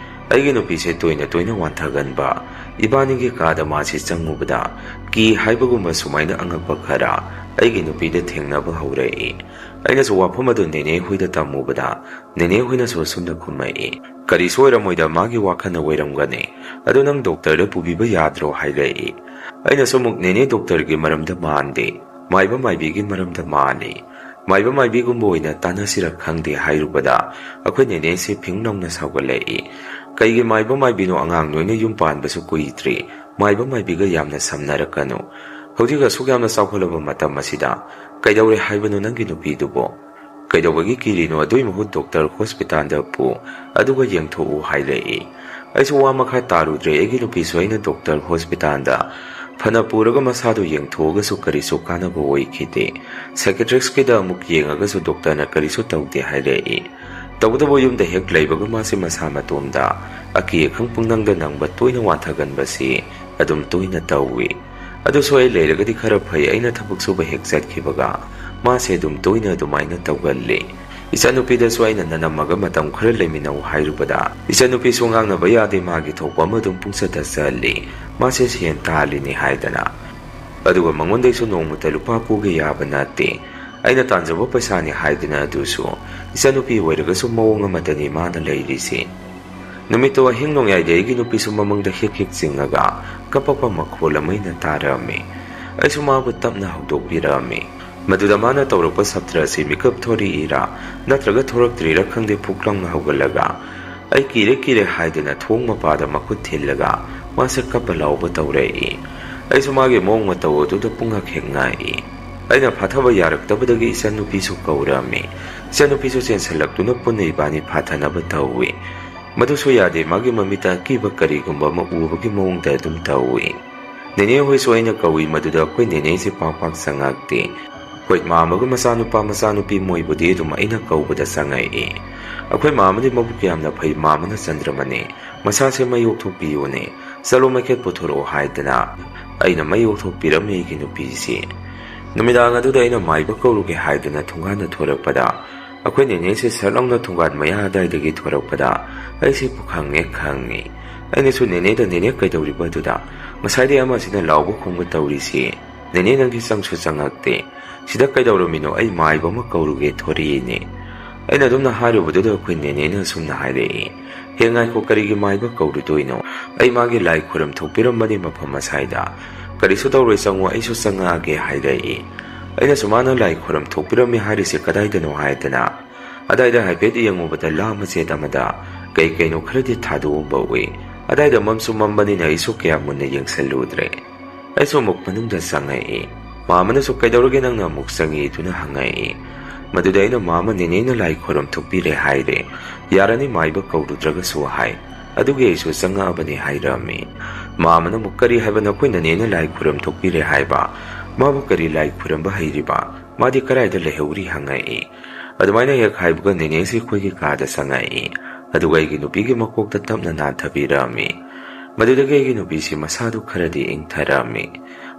ꯑꯩꯒꯤ ꯅꯨꯄꯤꯁꯦ ꯇꯣꯏꯅ ꯇꯣꯏꯅ ꯋꯥꯟꯊꯒꯟꯕ, ꯏꯕꯥꯅꯤꯒꯤ ꯀꯥꯗ ꯃꯥꯁꯤ ꯆꯪꯉꯨꯕꯗ ꯀꯤ ꯍꯥꯏꯕꯒꯨꯝꯕ ꯁꯨꯃꯥꯏꯅ ꯑꯉꯛꯄ ꯈꯔ ꯑꯩꯒꯤ ꯅꯨꯄꯤꯗ ꯊꯦꯡꯅꯕ ꯍꯧꯔꯛꯏ꯫ ꯑꯩꯅꯁꯨ ꯋꯥꯐꯝ ꯑꯗꯨ ꯅꯦꯅꯦ ꯍꯣꯏꯗ ꯇꯝꯃꯨꯕꯗ, ꯅꯦꯅꯦ ꯍꯣꯏꯅꯁꯨ ꯑꯁꯨꯝꯅ ꯈꯨꯝꯃꯛꯏ, "ꯀꯔꯤꯁꯨ ꯑꯣꯏꯔꯝꯃꯣꯏꯗ, ꯃꯥꯒꯤ ꯋꯥꯈꯜꯅ ꯑꯣꯏꯔꯝꯒꯅꯤ꯫ ꯑꯗꯨ ꯅꯪ ꯗꯣꯛꯇꯔꯗ ꯄꯨꯕꯤꯕ ꯌꯥꯗ꯭ꯔꯣ?" ꯍꯥꯏꯔꯛꯏ꯫ ꯑꯩꯅꯁꯨ ꯑꯃꯨꯛ ꯅꯦꯅꯦ ꯗꯣꯛꯇꯔꯒꯤ ꯃꯔꯝꯗ ꯃꯥꯟꯗꯦ, ꯃꯥꯏꯕ ꯃꯥꯏꯕꯤꯒꯤ ꯃꯔꯝꯗ ꯃꯥꯜꯂꯤ꯫ ꯃꯥꯏꯕ ꯃꯥꯏꯕꯤꯒꯨꯝꯕ ꯑꯣꯏꯅ ꯇꯥꯟꯅꯁꯤꯔ ꯈꯪꯗꯦ ꯍꯥꯏꯔꯨꯕꯗ, ꯑꯩꯈꯣꯏ ꯅꯦꯅꯦꯁꯤ ꯐꯤꯡ ꯂꯥꯎꯅ ꯁꯥꯎꯒꯠꯂꯛꯏ꯫ "ꯀꯩꯒꯤ ꯃꯥꯏꯕ ꯃꯥꯏꯕꯤꯅꯣ? ꯑꯉꯥꯡ ꯅꯣꯏꯅ ꯌꯨꯝ ꯄꯥꯟꯕꯁꯨ ꯀꯨꯏꯗ꯭ꯔꯤ꯫ ꯃꯥꯏꯕ ꯃꯥꯏꯕꯤꯒ ꯌꯥꯝꯅ ꯁꯝꯅꯔꯛꯀꯅꯨ꯫ ꯍꯧꯖꯤꯛ ꯑꯁꯨꯛ ꯌꯥꯝꯅ ꯆꯥꯎꯈꯠꯂꯕ ꯃꯇꯝ ꯑꯁꯤꯗ ꯀꯩꯗꯧꯔꯦ ꯍꯥꯏꯕꯅꯣ ꯅꯪꯒꯤ ꯅꯨꯄꯤꯗꯨꯕꯣ? ꯀꯩꯗꯧꯕꯒꯤ ꯀꯤꯔꯤꯅꯣ? ꯑꯗꯨꯏ ꯃꯍꯨꯠ ꯗꯣꯛꯇꯔ ꯍꯣꯁꯄꯤꯇꯥꯜꯗ ꯄꯨ, ꯑꯗꯨꯒ ꯌꯦꯡꯊꯣꯛꯎ" ꯍꯥꯏꯔꯛꯏ꯫ ꯑꯩꯁꯨ ꯋꯥ ꯃꯈꯥ ꯇꯥꯔꯨꯗ꯭ꯔꯦ꯫ ꯑꯩꯒꯤ ꯅꯨꯄꯤꯁꯨ ꯑꯩꯅ ꯗꯣꯛꯇꯔ ꯍꯣꯁꯄꯤꯇꯥꯜꯗ ꯐꯅ ꯄꯨꯔꯒ ꯃꯁꯥꯗꯨ ꯌꯦꯡꯊꯣꯛꯑꯒꯁꯨ ꯀꯔꯤꯁꯨ ꯀꯥꯟꯅꯕ ꯑꯣꯏꯈꯤꯗꯦ꯫ ꯁꯥꯏꯀꯦꯇ꯭ꯔꯤꯛꯁꯀꯤꯗ ꯑꯃꯨꯛ ꯌꯦꯡꯉꯒꯁꯨ ꯗꯣꯛꯇꯔꯅ ꯀꯔꯤꯁꯨ ꯇꯧꯗꯦ ꯍꯥꯏꯔꯛꯏ꯫ ꯇꯧꯕꯇꯕꯨ ꯌꯨꯝꯗ ꯍꯦꯛ ꯂꯩꯕꯒ ꯃꯥꯁꯦ ꯃꯁꯥ ꯃꯇꯣꯝꯗ ꯑꯀꯤ ꯑꯈꯪ ꯄꯨꯡꯅꯪꯗ ꯅꯪꯕ, ꯇꯣꯏꯅ ꯋꯥꯟꯊꯒꯟꯕꯁꯤ ꯑꯗꯨꯝ ꯇꯣꯏꯅ ꯇꯧꯏ꯫ ꯑꯗꯨꯁꯨ ꯑꯩ ꯂꯩꯔꯒꯗꯤ ꯈꯔ ꯐꯩ, ꯑꯩꯅ ꯊꯕꯛ ꯁꯨꯕ ꯍꯦꯛ ꯆꯠꯈꯤꯕꯒ ꯃꯥꯁꯦ ꯑꯗꯨꯝ ꯇꯣꯏꯅ ꯑꯗꯨꯃꯥꯏꯅ ꯇꯧꯒꯜꯂꯤ꯫ ꯏꯆꯟꯅꯨꯄꯤꯗꯁꯨ ꯑꯩꯅ ꯅꯅꯝꯃꯒ ꯃꯇꯝ ꯈꯔ ꯂꯩꯃꯤꯟꯅꯧ ꯍꯥꯏꯔꯨꯕꯗ, ꯏꯆꯟꯅꯨꯄꯤꯁꯨ ꯉꯥꯡꯅꯕ ꯌꯥꯗꯦ, ꯃꯥꯒꯤ ꯊꯣꯛꯄ ꯑꯃ ꯑꯗꯨꯝ ꯄꯨꯡꯆꯠꯇ ꯆꯠꯂꯤ꯫ ꯃꯥꯁꯦ ꯁꯦꯟ ꯇꯥꯜꯂꯤꯅꯤ ꯍꯥꯏꯗꯅ, ꯑꯗꯨꯒ ꯃꯉꯣꯟꯗꯩꯁꯨ ꯅꯣꯡꯃꯇ ꯂꯨꯄꯥ ꯄꯨꯒꯦ ꯌꯥꯕ ꯅꯠꯇꯦ꯫ ꯑꯩꯅ ꯇꯥꯟꯖꯕ ꯄꯩꯁꯥꯅꯤ ꯍꯥꯏꯗꯨꯅ ꯑꯗꯨꯁꯨ ꯏꯆꯟꯅꯨꯄꯤ ꯑꯣꯏꯔꯒꯁꯨ ꯃꯑꯣꯡ ꯑꯃꯗꯅꯤ ꯃꯥꯅ ꯂꯩꯔꯤꯁꯤ꯫ ꯅꯨꯃꯤꯠꯇꯣ ꯑꯍꯤꯡ ꯅꯣꯡꯌꯥꯏꯗ ꯑꯩꯒꯤ ꯅꯨꯄꯤꯁꯨ ꯃꯃꯪꯗ ꯍꯤꯛ ꯍꯤꯛ ꯆꯤꯡꯉꯒ ꯀꯞꯄꯛꯄ ꯃꯈꯣꯜ ꯑꯃ ꯑꯩꯅ ꯇꯥꯔꯛꯑꯝꯃꯤ꯫ ꯑꯩꯁꯨ ꯃꯥꯕꯨ ꯇꯞꯅ ꯍꯧꯗꯣꯛꯄꯤꯔꯛꯑꯝꯃꯤ꯫ ꯃꯗꯨꯗ ꯃꯥꯅ ꯇꯧꯔꯛꯄ ꯁꯞꯇ꯭ꯔ ꯑꯁꯤ ꯃꯤꯀꯞ ꯊꯣꯔꯛꯏꯔꯥ ꯅꯠꯇ꯭ꯔꯒ ꯊꯣꯔꯛꯇ꯭ꯔꯤꯔꯥ ꯈꯪꯗꯦ, ꯐꯨꯛ ꯂꯥꯎꯅ ꯍꯧꯒꯠꯂꯒ, "ꯑꯩ ꯀꯤꯔꯦ, ꯀꯤꯔꯦ" ꯍꯥꯏꯗꯨꯅ ꯊꯣꯡ ꯃꯄꯥꯗ ꯃꯈꯨꯠ ꯊꯤꯜꯂꯒ ꯃꯥꯁꯦ ꯀꯞꯄ ꯂꯥꯎꯕ ꯇꯧꯔꯛꯏ꯫ ꯑꯩꯁꯨ ꯃꯥꯒꯤ ꯃꯑꯣꯡ ꯃꯇꯧ ꯑꯗꯨꯗ ꯄꯨꯡꯉꯛ ꯍꯦꯛ ꯉꯛꯏ꯫ ꯑꯩꯅ ꯐꯥꯊꯕ ꯌꯥꯔꯛꯇꯕꯗꯒꯤ ꯏꯆꯟꯅꯨꯄꯤꯁꯨ ꯀꯧꯔꯛꯑꯝꯃꯤ꯫ ꯏꯆꯟꯅꯨꯄꯤꯁꯨ ꯆꯦꯟꯁꯤꯜꯂꯛꯇꯨꯅ ꯄꯨꯟꯅ ꯏꯕꯥꯅꯤ ꯐꯥꯊꯅꯕ ꯇꯧꯏ꯫ ꯃꯗꯨꯁꯨ ꯌꯥꯗꯦ, ꯃꯥꯒꯤ ꯃꯃꯤꯠꯇ ꯑꯀꯤꯕ ꯀꯔꯤꯒꯨꯝꯕ ꯑꯃ ꯎꯕꯒꯤ ꯃꯑꯣꯡꯗ ꯑꯗꯨꯝ ꯇꯧꯏ꯫ ꯅꯦꯅꯦ ꯍꯣꯏꯁꯨ ꯑꯩꯅ ꯀꯧꯏ, ꯃꯗꯨꯗ ꯑꯩꯈꯣꯏ ꯅꯦꯅꯦꯁꯦ ꯄꯥꯛ ꯄꯥꯛ ꯆꯪꯉꯛꯇꯦ꯫ ꯍꯣꯏ, ꯃꯥꯃꯒ ꯃꯆꯥꯅꯨꯄꯥ ꯃꯆꯥꯅꯨꯄꯤ ꯃꯣꯏꯕꯨꯗꯤ ꯑꯗꯨꯝ ꯑꯩꯅ ꯀꯧꯕꯗ ꯆꯪꯉꯛꯏ꯫ ꯑꯩꯈꯣꯏ ꯃꯥꯃꯗꯤ ꯃꯕꯨꯛ ꯌꯥꯝꯅ ꯐꯩ, ꯃꯥꯃꯅ ꯆꯟꯗ꯭ꯔꯃꯅꯤ, ꯃꯁꯥꯁꯦ ꯃꯩ ꯑꯣꯛꯊꯣꯛꯄꯤꯌꯨꯅꯦ, ꯆꯠꯂꯣ ꯃꯩꯈꯦꯠ ꯄꯨꯊꯣꯔꯛꯑꯣ ꯍꯥꯏꯗꯅ ꯑꯩꯅ ꯃꯩ ꯑꯣꯛꯊꯣꯛꯄꯤꯔꯝꯃꯤ ꯑꯩꯒꯤ ꯅꯨꯄꯤꯁꯤ꯫ ꯅꯨꯃꯤꯗꯥꯡ ꯑꯗꯨꯗ ꯑꯩꯅ ꯃꯥꯏꯕ ꯀꯧꯔꯨꯒꯦ ꯍꯥꯏꯗꯨꯅ ꯊꯣꯡꯒꯥꯟꯗ ꯊꯣꯔꯛꯄꯗ, ꯑꯩꯈꯣꯏ ꯅꯦꯅꯦꯁꯦ ꯁꯠ ꯂꯥꯎꯅ ꯊꯣꯡꯒꯥꯟ ꯃꯌꯥ ꯑꯗꯥꯏꯗꯒꯤ ꯊꯣꯔꯛꯄꯗ ꯑꯩꯁꯦ ꯄꯨꯈꯪ ꯍꯦꯛ ꯈꯪꯉꯤ꯫ ꯑꯩꯅꯁꯨ ꯅꯦꯅꯦꯗ, "ꯅꯦꯅꯦ, ꯀꯩꯗꯧꯔꯤꯕ ꯑꯗꯨꯗ? ꯉꯁꯥꯏꯗꯩ ꯑꯃꯁꯤꯅ ꯂꯥꯎꯕ ꯈꯣꯡꯕ ꯇꯧꯔꯤꯁꯤ꯫ ꯅꯦꯅꯦ, ꯅꯪꯗꯤ ꯆꯪꯁꯨ ꯆꯪꯉꯛꯇꯦ꯫ ꯁꯤꯗ ꯀꯩꯗꯧꯔꯝꯃꯤꯅꯣ? ꯑꯩ ꯃꯥꯏꯕ ꯑꯃ ꯀꯧꯔꯨꯒꯦ ꯊꯣꯔꯛꯏꯅꯦ"꯫ ꯑꯩꯅ ꯑꯗꯨꯝꯅ ꯍꯥꯏꯔꯨꯕꯗꯨꯗ ꯑꯩꯈꯣꯏ ꯅꯦꯅꯦꯅ ꯑꯁꯨꯝꯅ ꯍꯥꯏꯔꯛꯏ, "ꯍꯦ, ꯉꯥꯏꯈꯣ, ꯀꯔꯤꯒꯤ ꯃꯥꯏꯕ ꯀꯧꯔꯨꯗꯣꯏꯅꯣ? ꯑꯩ ꯃꯥꯒꯤ ꯂꯥꯏ ꯈꯨꯔꯝ ꯊꯣꯛꯄꯤꯔꯝꯕꯅꯤ ꯃꯐꯝ ꯑꯁꯥꯏꯗ꯫ ꯀꯔꯤꯁꯨ ꯇꯧꯔꯣꯏ, ꯆꯪꯉꯣ, ꯑꯩꯁꯨ ꯆꯪꯉꯛꯑꯒꯦ" ꯍꯥꯏꯔꯛꯏ꯫ ꯑꯩꯅꯁꯨ ꯃꯥꯅ ꯂꯥꯏ ꯈꯨꯔꯝ ꯊꯣꯛꯄꯤꯔꯝꯃꯤ ꯍꯥꯏꯔꯤꯁꯦ ꯀꯗꯥꯏꯗꯅꯣ ꯍꯥꯏꯗꯅ, ꯑꯗꯥꯏꯗ ꯍꯥꯏꯐꯦꯠ ꯌꯦꯡꯉꯨꯕꯗ ꯂꯥ ꯃꯆꯦꯠ ꯑꯃꯗ ꯀꯩ ꯀꯩꯅꯣ ꯈꯔꯗꯤ ꯊꯥꯗꯣꯛꯑꯝꯕ ꯎꯏ꯫ ꯑꯗꯥꯏꯗ ꯃꯝꯁꯨ ꯃꯝꯕꯅꯤꯅ ꯑꯩꯁꯨ ꯀꯌꯥ ꯃꯨꯟꯅ ꯌꯦꯡꯁꯜꯂꯨꯗ꯭ꯔꯦ꯫ ꯑꯩꯁꯨ ꯑꯃꯨꯛ ꯃꯅꯨꯡꯗ ꯆꯪꯉꯛꯏ꯫ ꯃꯥꯃꯅꯁꯨ, "ꯀꯩꯗꯧꯔꯒꯦ ꯅꯪꯅ ꯑꯃꯨꯛ ꯆꯪꯉꯤꯗꯨꯅ?" ꯍꯪꯉꯛꯏ꯫ ꯃꯗꯨꯗ ꯑꯩꯅ, "ꯃꯥꯃ, ꯅꯦꯅꯦꯅ ꯂꯥꯏ ꯈꯨꯔꯝ ꯊꯣꯛꯄꯤꯔꯦ ꯍꯥꯏꯔꯦ, ꯌꯥꯔꯅꯤ ꯃꯥꯏꯕ ꯀꯧꯔꯨꯗ꯭ꯔꯒꯁꯨ" ꯍꯥꯏ꯫ "ꯑꯗꯨꯒꯤ ꯑꯩꯁꯨ ꯆꯪꯉꯛꯑꯕꯅꯤ" ꯍꯥꯏꯔꯛꯑꯝꯃꯤ꯫ ꯃꯥꯃꯅ ꯑꯃꯨꯛ, "ꯀꯔꯤ ꯍꯥꯏꯕ, ꯅꯈꯣꯏ ꯅꯦꯅꯦꯅ ꯂꯥꯏ ꯈꯨꯔꯝ ꯊꯣꯛꯄꯤꯔꯦ ꯍꯥꯏꯕ? ꯃꯥꯕꯨ ꯀꯔꯤ ꯂꯥꯏ ꯈꯨꯔꯝꯕ ꯍꯩꯔꯤꯕ? ꯃꯥꯗꯤ ꯀꯗꯥꯏꯗ ꯂꯩꯍꯧꯔꯤ?" ꯍꯪꯉꯛꯏ꯫ ꯑꯗꯨꯃꯥꯏꯅ ꯍꯦꯛ ꯍꯥꯏꯕꯒ ꯅꯦꯅꯦꯁꯤ ꯑꯩꯈꯣꯏꯒꯤ ꯀꯥꯗ ꯆꯪꯉꯛꯏ꯫ ꯑꯗꯨꯒ ꯑꯩꯒꯤ ꯅꯨꯄꯤꯒꯤ ꯃꯀꯣꯛꯇ ꯇꯞꯅ ꯅꯥꯟꯊꯕꯤꯔꯝꯃꯤ꯫ ꯃꯗꯨꯗꯒꯤ ꯑꯩꯒꯤ ꯅꯨꯄꯤꯁꯤ ꯃꯁꯥꯗꯨ ꯈꯔꯗꯤ ꯏꯪꯊꯔꯝꯃꯤ꯫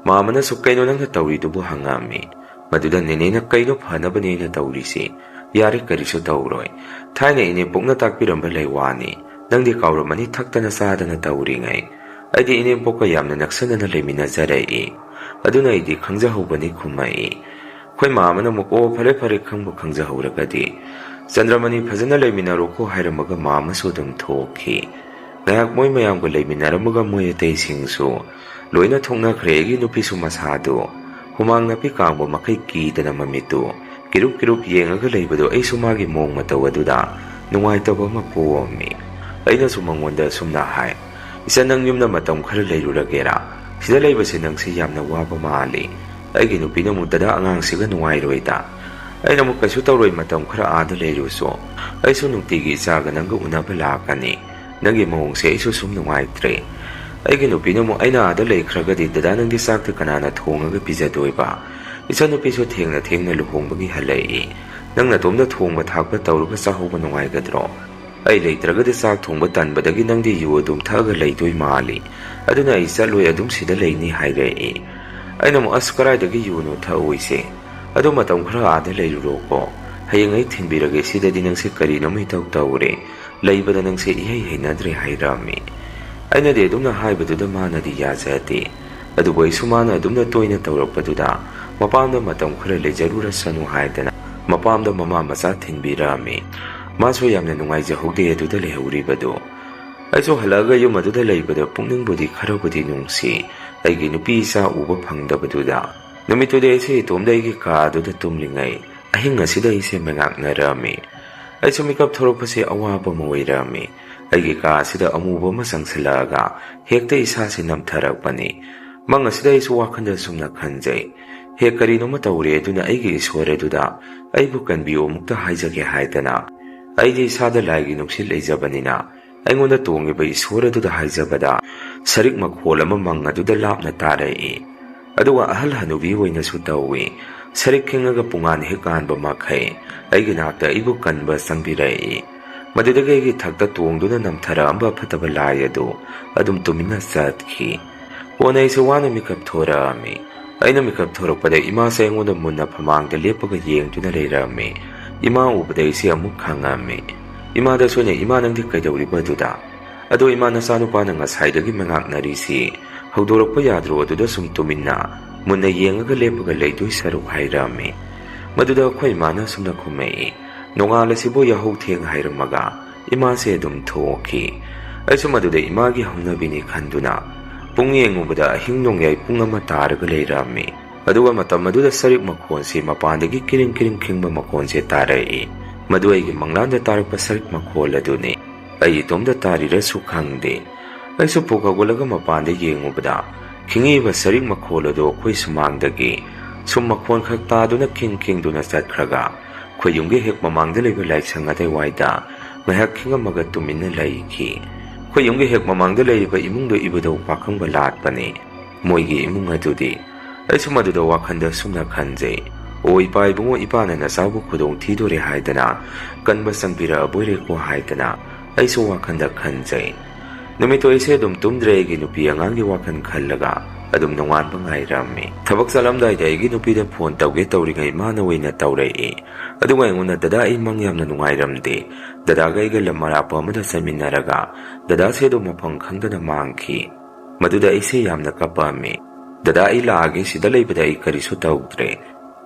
ꯃꯥꯃꯅꯁꯨ "ꯀꯩꯅꯣ ꯅꯪꯅ ꯇꯧꯔꯤꯗꯨꯕꯨ?" ꯍꯪꯉꯛꯑꯝꯃꯤ꯫ ꯃꯗꯨꯗ ꯅꯦꯅꯦꯅ "ꯀꯩꯅꯣ ꯐꯅꯕꯅꯦ ꯑꯩꯅ ꯇꯧꯔꯤꯁꯤ? ꯌꯥꯔꯦ, ꯀꯔꯤꯁꯨ ꯇꯧꯔꯣꯏ꯫ ꯊꯥꯏꯅ ꯏꯅꯦꯄꯣꯛꯅ ꯇꯥꯛꯄꯤꯔꯝꯕ ꯂꯩ ꯋꯥꯅꯤ꯫ ꯅꯪꯗꯤ ꯀꯥꯎꯔꯝꯃꯅꯤ, ꯊꯛꯇꯅ ꯆꯥꯗꯅ ꯇꯧꯔꯤꯉꯩ꯫ ꯑꯩꯗꯤ ꯏꯅꯦꯝꯄꯣꯛꯀ ꯌꯥꯝꯅ ꯅꯛꯁꯟꯅꯅ ꯂꯩꯃꯤꯟꯅꯖꯔꯛꯏ꯫ ꯑꯗꯨꯅ ꯑꯩꯗꯤ ꯈꯪꯖꯍꯧꯕꯅꯤ" ꯈꯨꯝꯃꯛꯏ꯫ ꯑꯩꯈꯣꯏ ꯃꯥꯃꯅ ꯑꯃꯨꯛ "ꯑꯣ, ꯐꯔꯦ ꯐꯔꯦ, ꯈꯪꯕꯨ ꯈꯪꯖꯍꯧꯔꯒꯗꯤ꯫ ꯆꯟꯗ꯭ꯔꯃꯅꯤ, ꯐꯖꯅ ꯂꯩꯃꯤꯟꯅꯔꯣꯀꯣ" ꯍꯥꯏꯔꯝꯃꯒ ꯃꯥꯃꯁꯨ ꯑꯗꯨꯝ ꯊꯣꯛꯈꯤ꯫ ꯉꯥꯏꯍꯥꯛ ꯃꯣꯏ ꯃꯌꯥꯝꯒ ꯂꯩꯃꯤꯟꯅꯔꯝꯃꯒ ꯃꯣꯏ ꯑꯇꯩꯁꯤꯡꯁꯨ ꯂꯣꯏꯅ ꯊꯣꯛꯅꯈ꯭ꯔꯦ꯫ ꯑꯩꯒꯤ ꯅꯨꯄꯤꯁꯨ ꯃꯁꯥꯗꯨ ꯍꯨꯃꯥꯡ ꯅꯥꯄꯤ ꯀꯥꯡꯕ ꯃꯈꯩ ꯀꯤꯗꯅ ꯃꯃꯤꯠꯇꯨ ꯀꯤꯔꯨꯞ ꯀꯤꯔꯨꯞ ꯌꯦꯡꯉꯒ ꯂꯩꯕꯗꯨ ꯑꯩꯁꯨ ꯃꯥꯒꯤ ꯃꯑꯣꯡ ꯃꯇꯧ ꯑꯗꯨꯗ ꯅꯨꯡꯉꯥꯏꯇꯕ ꯑꯃ ꯄꯣꯛꯑꯝꯃꯤ꯫ ꯑꯩꯅꯁꯨ ꯃꯉꯣꯟꯗ ꯑꯁꯨꯝꯅ ꯍꯥꯏ, "ꯏꯆꯟ, ꯅꯪ ꯌꯨꯝꯗ ꯃꯇꯝ ꯈꯔ ꯂꯩꯔꯨꯔꯒꯦꯔꯥ? ꯁꯤꯗ ꯂꯩꯕꯁꯦ ꯅꯪꯁꯦ ꯌꯥꯝꯅ ꯋꯥꯕ ꯃꯥꯜꯂꯤ"꯫ ꯑꯩꯒꯤ ꯅꯨꯄꯤꯅ ꯑꯃꯨꯛ, "ꯗꯗꯥ, ꯑꯉꯥꯡꯁꯤꯒ ꯅꯨꯡꯉꯥꯏꯔꯣꯏꯗ"꯫ ꯑꯩꯅ ꯑꯃꯨꯛ, "ꯀꯩꯁꯨ ꯇꯧꯔꯣꯏ, ꯃꯇꯝ ꯈꯔ ꯑꯥꯗ ꯂꯩꯔꯨꯁꯨ꯫ ꯑꯩꯁꯨ ꯅꯨꯡꯇꯤꯒꯤ ꯏꯆꯥꯒ ꯅꯪꯒ ꯎꯅꯕ ꯂꯥꯛꯀꯅꯤ꯫ ꯅꯪꯒꯤ ꯃꯑꯣꯡꯁꯦ ꯑꯩꯁꯨ ꯁꯨꯝ ꯅꯨꯡꯉꯥꯏꯇ꯭ꯔꯦ"꯫ ꯑꯩꯒꯤ ꯅꯨꯄꯤꯅ ꯑꯃꯨꯛ, "ꯑꯩꯅ ꯑꯥꯗ ꯂꯩꯈ꯭ꯔꯒꯗꯤ ꯗꯗꯥ ꯅꯪꯒꯤ ꯆꯥꯛꯇꯤ ꯀꯅꯥꯅ ꯊꯣꯡꯉꯒ ꯄꯤꯖꯗꯣꯏꯕ? ꯏꯆꯟꯅꯨꯄꯤꯁꯨ ꯊꯦꯡꯅ ꯊꯦꯡꯅ ꯂꯨꯍꯣꯡꯕꯒꯤ ꯍꯜꯂꯛꯏ꯫ ꯅꯪ ꯅꯇꯣꯝꯗ ꯊꯣꯡꯕ ꯊꯥꯛꯄ ꯇꯧꯔꯒ ꯆꯥꯍꯧꯕ ꯅꯨꯡꯉꯥꯏꯒꯗ꯭ꯔꯣ? ꯑꯩ ꯂꯩꯇ꯭ꯔꯒꯗꯤ ꯆꯥꯛ ꯊꯣꯡꯕ ꯇꯟꯕꯗꯒꯤ ꯅꯪꯗꯤ ꯌꯨ ꯑꯗꯨꯝ ꯊꯛꯑꯒ ꯂꯩꯗꯣꯏ ꯃꯥꯜꯂꯤ꯫ ꯑꯗꯨꯅ ꯑꯩ ꯆꯠꯂꯣꯏ, ꯑꯗꯨꯝ ꯁꯤꯗ ꯂꯩꯅꯤ" ꯍꯥꯏꯔꯛꯏ꯫ ꯑꯩꯅ ꯑꯃꯨꯛ, "ꯑꯁ, ꯀꯗꯥꯏꯗꯒꯤ ꯌꯨꯅꯣ ꯊꯛꯑꯣꯏꯁꯦ? ꯑꯗꯨ ꯃꯇꯝ ꯈꯔ ꯑꯥꯗ ꯂꯩꯔꯨꯔꯣꯀꯣ꯫ ꯍꯌꯦꯡ ꯑꯩ ꯊꯤꯟꯕꯤꯔꯒꯦ, ꯁꯤꯗꯗꯤ ꯅꯪꯁꯦ ꯀꯔꯤꯅꯣꯝ ꯏꯇꯧ ꯇꯧꯔꯦ꯫ ꯂꯩꯕꯗ ꯅꯪꯁꯦ ꯏꯍꯩ ꯍꯩꯅꯗ꯭ꯔꯦ" ꯍꯥꯏꯔꯛꯑꯝꯃꯤ꯫ ꯑꯩꯅꯗꯤ ꯑꯗꯨꯝꯅ ꯍꯥꯏꯕꯗꯨꯗ ꯃꯥꯅꯗꯤ ꯌꯥꯖꯗꯦ꯫ ꯑꯗꯨꯕꯨ ꯑꯩꯁꯨ ꯃꯥꯅ ꯑꯗꯨꯝꯅ ꯇꯣꯏꯅ ꯇꯧꯔꯛꯄꯗꯨꯗ ꯃꯄꯥꯝꯗ ꯃꯇꯝ ꯈꯔ ꯂꯩꯖꯔꯨꯔꯁꯅꯨ ꯍꯥꯏꯗꯅ ꯃꯄꯥꯝꯗ ꯃꯃꯥ ꯃꯆꯥ ꯊꯤꯟꯕꯤꯔꯛꯑꯝꯃꯤ꯫ ꯃꯥꯁꯨ ꯌꯥꯝꯅ ꯅꯨꯡꯉꯥꯏꯖꯍꯧꯗꯦ ꯑꯗꯨꯗ ꯂꯩꯍꯧꯔꯤꯕꯗꯨ꯫ ꯑꯩꯁꯨ ꯍꯜꯂꯛꯑꯒ ꯌꯨꯝ ꯑꯗꯨꯗ ꯂꯩꯕꯗ ꯄꯨꯛꯅꯤꯡꯕꯨꯗꯤ ꯈꯔꯕꯨꯗꯤ ꯅꯨꯡꯁꯤ, ꯑꯩꯒꯤ ꯅꯨꯄꯤ ꯏꯆꯥ ꯎꯕ ꯐꯪꯗꯕꯗꯨꯗ꯫ ꯅꯨꯃꯤꯠꯇꯨꯗꯤ ꯑꯩꯁꯦ ꯏꯇꯣꯝꯗ ꯑꯩꯒꯤ ꯀꯥ ꯑꯗꯨꯗ ꯇꯨꯝꯂꯤꯉꯩ ꯑꯍꯤꯡ ꯑꯁꯤꯗ ꯑꯩꯁꯦ ꯃꯩꯉꯥꯛꯅꯔꯝꯃꯤ꯫ ꯑꯩꯁꯨ ꯃꯤꯀꯞ ꯊꯣꯔꯛꯄꯁꯦ ꯑꯋꯥꯕ ꯑꯃ ꯑꯣꯏꯔꯝꯃꯤ꯫ ꯑꯩꯒꯤ ꯀꯥ ꯑꯁꯤꯗ ꯑꯃꯨꯕ ꯑꯃ ꯆꯪꯁꯤꯜꯂꯛꯑꯒ ꯍꯦꯛꯇ ꯏꯁꯥꯁꯤ ꯅꯝꯊꯔꯛꯄꯅꯤ꯫ ꯃꯪ ꯑꯁꯤꯗ ꯑꯩꯁꯨ ꯋꯥꯈꯜꯗ ꯁꯨꯝꯅ ꯈꯟꯖꯩ, "ꯍꯦ, ꯀꯔꯤꯅꯣꯃ ꯇꯧꯔꯦ, ꯑꯗꯨꯅ ꯑꯩꯒꯤ ꯏꯁꯣꯔ ꯑꯗꯨꯗ ꯑꯩꯕꯨ ꯀꯟꯕꯤꯌꯨ, ꯑꯃꯨꯛꯇ ꯍꯥꯏꯖꯒꯦ" ꯍꯥꯏꯗꯅ꯫ ꯑꯩꯗꯤ ꯏꯁꯥꯗ ꯂꯥꯏꯒꯤ ꯅꯨꯡꯁꯤꯠ ꯂꯩꯖꯕꯅꯤꯅ ꯑꯩꯉꯣꯟꯗ ꯇꯣꯡꯉꯤꯕ ꯏꯁꯣꯔ ꯑꯗꯨꯗ ꯍꯥꯏꯖꯕꯗ ꯁꯔꯤꯛ ꯃꯈꯣꯜ ꯑꯃ ꯃꯪ ꯑꯗꯨꯗ ꯂꯥꯞꯅ ꯇꯥꯔꯛꯏ꯫ ꯑꯗꯨꯒ ꯑꯍꯜ ꯍꯅꯨꯕꯤ ꯑꯣꯏꯅꯁꯨ ꯇꯧꯏ꯫ ꯁꯔꯤꯛ ꯈꯤꯡꯉꯒ ꯄꯨꯡꯉꯥꯟ ꯍꯦꯛ ꯉꯥꯟꯕ ꯃꯈꯩ ꯑꯩꯒꯤ ꯅꯥꯛꯇ ꯑꯩꯕꯨ ꯀꯟꯕ ꯆꯪꯕꯤꯔꯛꯏ꯫ ꯃꯗꯨꯗꯒꯤ ꯑꯩꯒꯤ ꯊꯛꯇ ꯇꯣꯡꯗꯨꯅ ꯅꯝꯊꯔꯛꯑꯝꯕ ꯐꯠꯇꯕ ꯂꯥꯏ ꯑꯗꯨ ꯑꯗꯨꯝ ꯇꯨꯃꯤꯟꯅ ꯆꯠꯈꯤ꯫ ꯀꯣꯟꯅ ꯑꯩꯁꯨ ꯋꯥꯅ ꯃꯤꯀꯞ ꯊꯣꯔꯛꯑꯝꯃꯤ꯫ ꯑꯩꯅ ꯃꯤꯀꯞ ꯊꯣꯔꯛꯄꯗ ꯏꯃꯥꯁꯦ ꯑꯩꯉꯣꯟꯗ ꯃꯨꯟꯅ ꯐꯃꯥꯡꯗ ꯂꯦꯞꯄꯒ ꯌꯦꯡꯗꯨꯅ ꯂꯩꯔꯝꯃꯤ꯫ ꯏꯃꯥ ꯎꯕꯗ ꯑꯩꯁꯦ ꯑꯃꯨꯛ ꯈꯪꯉꯝꯃꯤ꯫ ꯏꯃꯥꯗꯁꯨ ꯑꯩꯅ, "ꯏꯃꯥ, ꯅꯪꯗꯤ ꯀꯩꯗꯧꯔꯤꯕ ꯑꯗꯨꯗ? ꯑꯗꯣ ꯏꯃꯥ, ꯅꯆꯥꯅꯨꯄꯥꯅ ꯉꯁꯥꯏꯗꯒꯤ ꯃꯉꯥꯛꯅꯔꯤꯁꯤ ꯍꯧꯗꯣꯔꯛꯄ ꯌꯥꯗ꯭ꯔꯣ? ꯑꯗꯨꯗ ꯁꯨꯝ ꯇꯨꯃꯤꯟꯅ ꯃꯨꯟꯅ ꯌꯦꯡꯉꯒ ꯂꯦꯞꯄꯒ ꯂꯩꯗꯣꯏ ꯁꯔꯨꯛ" ꯍꯥꯏꯔꯝꯃꯤ꯫ ꯃꯗꯨꯗ ꯑꯩꯈꯣꯏ ꯏꯃꯥꯅ ꯑꯁꯨꯝꯅ ꯈꯨꯝꯃꯛꯏ, "ꯅꯣꯡꯉꯥꯜꯂꯁꯤꯕꯨ ꯌꯥꯍꯧ ꯊꯦꯡ" ꯍꯥꯏꯔꯝꯃꯒ ꯏꯃꯥꯁꯦ ꯑꯗꯨꯝ ꯊꯣꯛꯈꯤ꯫ ꯑꯩꯁꯨ ꯃꯗꯨꯗ ꯏꯃꯥꯒꯤ ꯍꯧꯅꯕꯤꯅꯤ ꯈꯟꯗꯨꯅ ꯄꯨꯡ ꯌꯦꯡꯉꯨꯕꯗ ꯑꯍꯤꯡ ꯅꯣꯡꯌꯥꯏ ꯄꯨꯡ ꯑꯃ ꯇꯥꯔꯒ ꯂꯩꯔꯝꯃꯤ꯫ ꯑꯗꯨꯒ ꯃꯇꯝ ꯑꯗꯨꯗ ꯁꯔꯤꯛ ꯃꯈꯣꯟꯁꯤ ꯃꯄꯥꯟꯗꯒꯤ ꯀꯤꯔꯤꯡ ꯀꯤꯔꯤꯡ ꯈꯤꯡꯕ ꯃꯈꯣꯟꯁꯦ ꯇꯥꯔꯛꯏ꯫ ꯃꯗꯨ ꯑꯩꯒꯤ ꯃꯪꯂꯥꯟꯗ ꯇꯥꯔꯛꯄ ꯁꯔꯤꯛ ꯃꯈꯣꯜ ꯑꯗꯨꯅꯤ꯫ ꯑꯩ ꯏꯇꯣꯝꯇ ꯇꯥꯔꯤꯔꯁꯨ ꯈꯪꯗꯦ꯫ ꯑꯩꯁꯨ ꯄꯨꯛ ꯍꯧꯒꯠꯂꯒ ꯃꯄꯥꯟꯗ ꯌꯦꯡꯉꯨꯕꯗ ꯈꯤꯡꯉꯤꯕ ꯁꯔꯤꯛ ꯃꯈꯣꯜ ꯑꯗꯨ ꯑꯩꯈꯣꯏ ꯁꯨꯃꯥꯡꯗꯒꯤ ꯁꯨꯝ ꯃꯈꯣꯟ ꯈꯛ ꯇꯥꯗꯨꯅ ꯈꯤꯡ ꯈꯤꯡꯗꯨꯅ ꯆꯠꯈ꯭ꯔꯒ ꯑꯩꯈꯣꯏ ꯌꯨꯝꯒꯤ ꯍꯦꯛ ꯃꯃꯥꯡꯗ ꯂꯩꯕ ꯂꯥꯏꯁꯪ ꯑꯗꯨꯋꯥꯏꯗ ꯉꯥꯏꯍꯥꯛ ꯈꯤꯡꯉꯝꯃꯒ ꯇꯨꯃꯤꯟꯅ ꯂꯩꯈꯤ꯫ ꯑꯩꯈꯣꯏ ꯌꯨꯝꯒꯤ ꯍꯦꯛ ꯃꯃꯥꯡꯗ ꯂꯩꯔꯤꯕ ꯏꯃꯨꯡꯗꯨ ꯏꯕꯨꯙꯧ ꯄꯥꯈꯪꯕ ꯂꯥꯠꯄꯅꯤ꯫ ꯃꯣꯏꯒꯤ ꯏꯃꯨꯡ ꯑꯗꯨꯗꯤ ꯑꯩꯁꯨ ꯃꯗꯨꯗ ꯋꯥꯈꯜꯗ ꯁꯨꯝꯅ ꯈꯟꯖꯩ, "ꯑꯣ ꯏꯄꯥ ꯏꯕꯨꯡꯉꯣ, ꯏꯄꯥꯅ ꯅꯆꯥꯕꯨ ꯈꯨꯗꯣꯡ ꯊꯤꯗꯣꯔꯦ ꯍꯥꯏꯗꯅ ꯀꯟꯕ ꯆꯪꯕꯤꯔꯛꯑꯕꯣꯏꯔꯦꯀꯣ" ꯍꯥꯏꯗꯅ ꯑꯩꯁꯨ ꯋꯥꯈꯜꯗ ꯈꯟꯖꯩ꯫ ꯅꯨꯃꯤꯠꯇꯣ ꯑꯩꯁꯦ ꯑꯗꯨꯝ ꯇꯨꯝꯗ꯭ꯔꯦ, ꯑꯩꯒꯤ ꯅꯨꯄꯤ ꯑꯉꯥꯡꯒꯤ ꯋꯥꯈꯜ ꯈꯜꯂꯒ ꯑꯗꯨꯝ ꯅꯣꯡꯉꯥꯟꯕ ꯉꯥꯏꯔꯝꯃꯤ꯫ ꯊꯕꯛ ꯆꯠꯂꯝꯗꯥꯏꯗ ꯑꯩꯒꯤ ꯅꯨꯄꯤꯗ ꯐꯣꯟ ꯇꯧꯒꯦ ꯇꯧꯔꯤꯉꯩ ꯃꯥꯅ ꯑꯣꯏꯅ ꯇꯧꯔꯛꯏ꯫ ꯑꯗꯨꯒ ꯑꯩꯉꯣꯟꯗ, "ꯗꯗꯥ, ꯑꯩ ꯃꯪ ꯌꯥꯝꯅ ꯅꯨꯡꯉꯥꯏꯔꯝꯗꯦ꯫ ꯗꯗꯥꯒ ꯑꯩꯒ ꯂꯝ ꯑꯔꯥꯞꯄ ꯑꯃꯗ ꯆꯠꯃꯤꯟꯅꯔꯒ ꯗꯗꯥꯁꯦ ꯑꯗꯨꯝ ꯃꯐꯝ ꯈꯪꯗꯅ ꯃꯥꯡꯈꯤ꯫ ꯃꯗꯨꯗ ꯑꯩꯁꯦ ꯌꯥꯝꯅ ꯀꯞꯄꯝꯃꯤ꯫ ꯗꯗꯥ, ꯑꯩ ꯂꯥꯛꯑꯒꯦ, ꯁꯤꯗ ꯂꯩꯕꯗ ꯑꯩ ꯀꯔꯤꯁꯨ ꯇꯧꯗ꯭ꯔꯦ꯫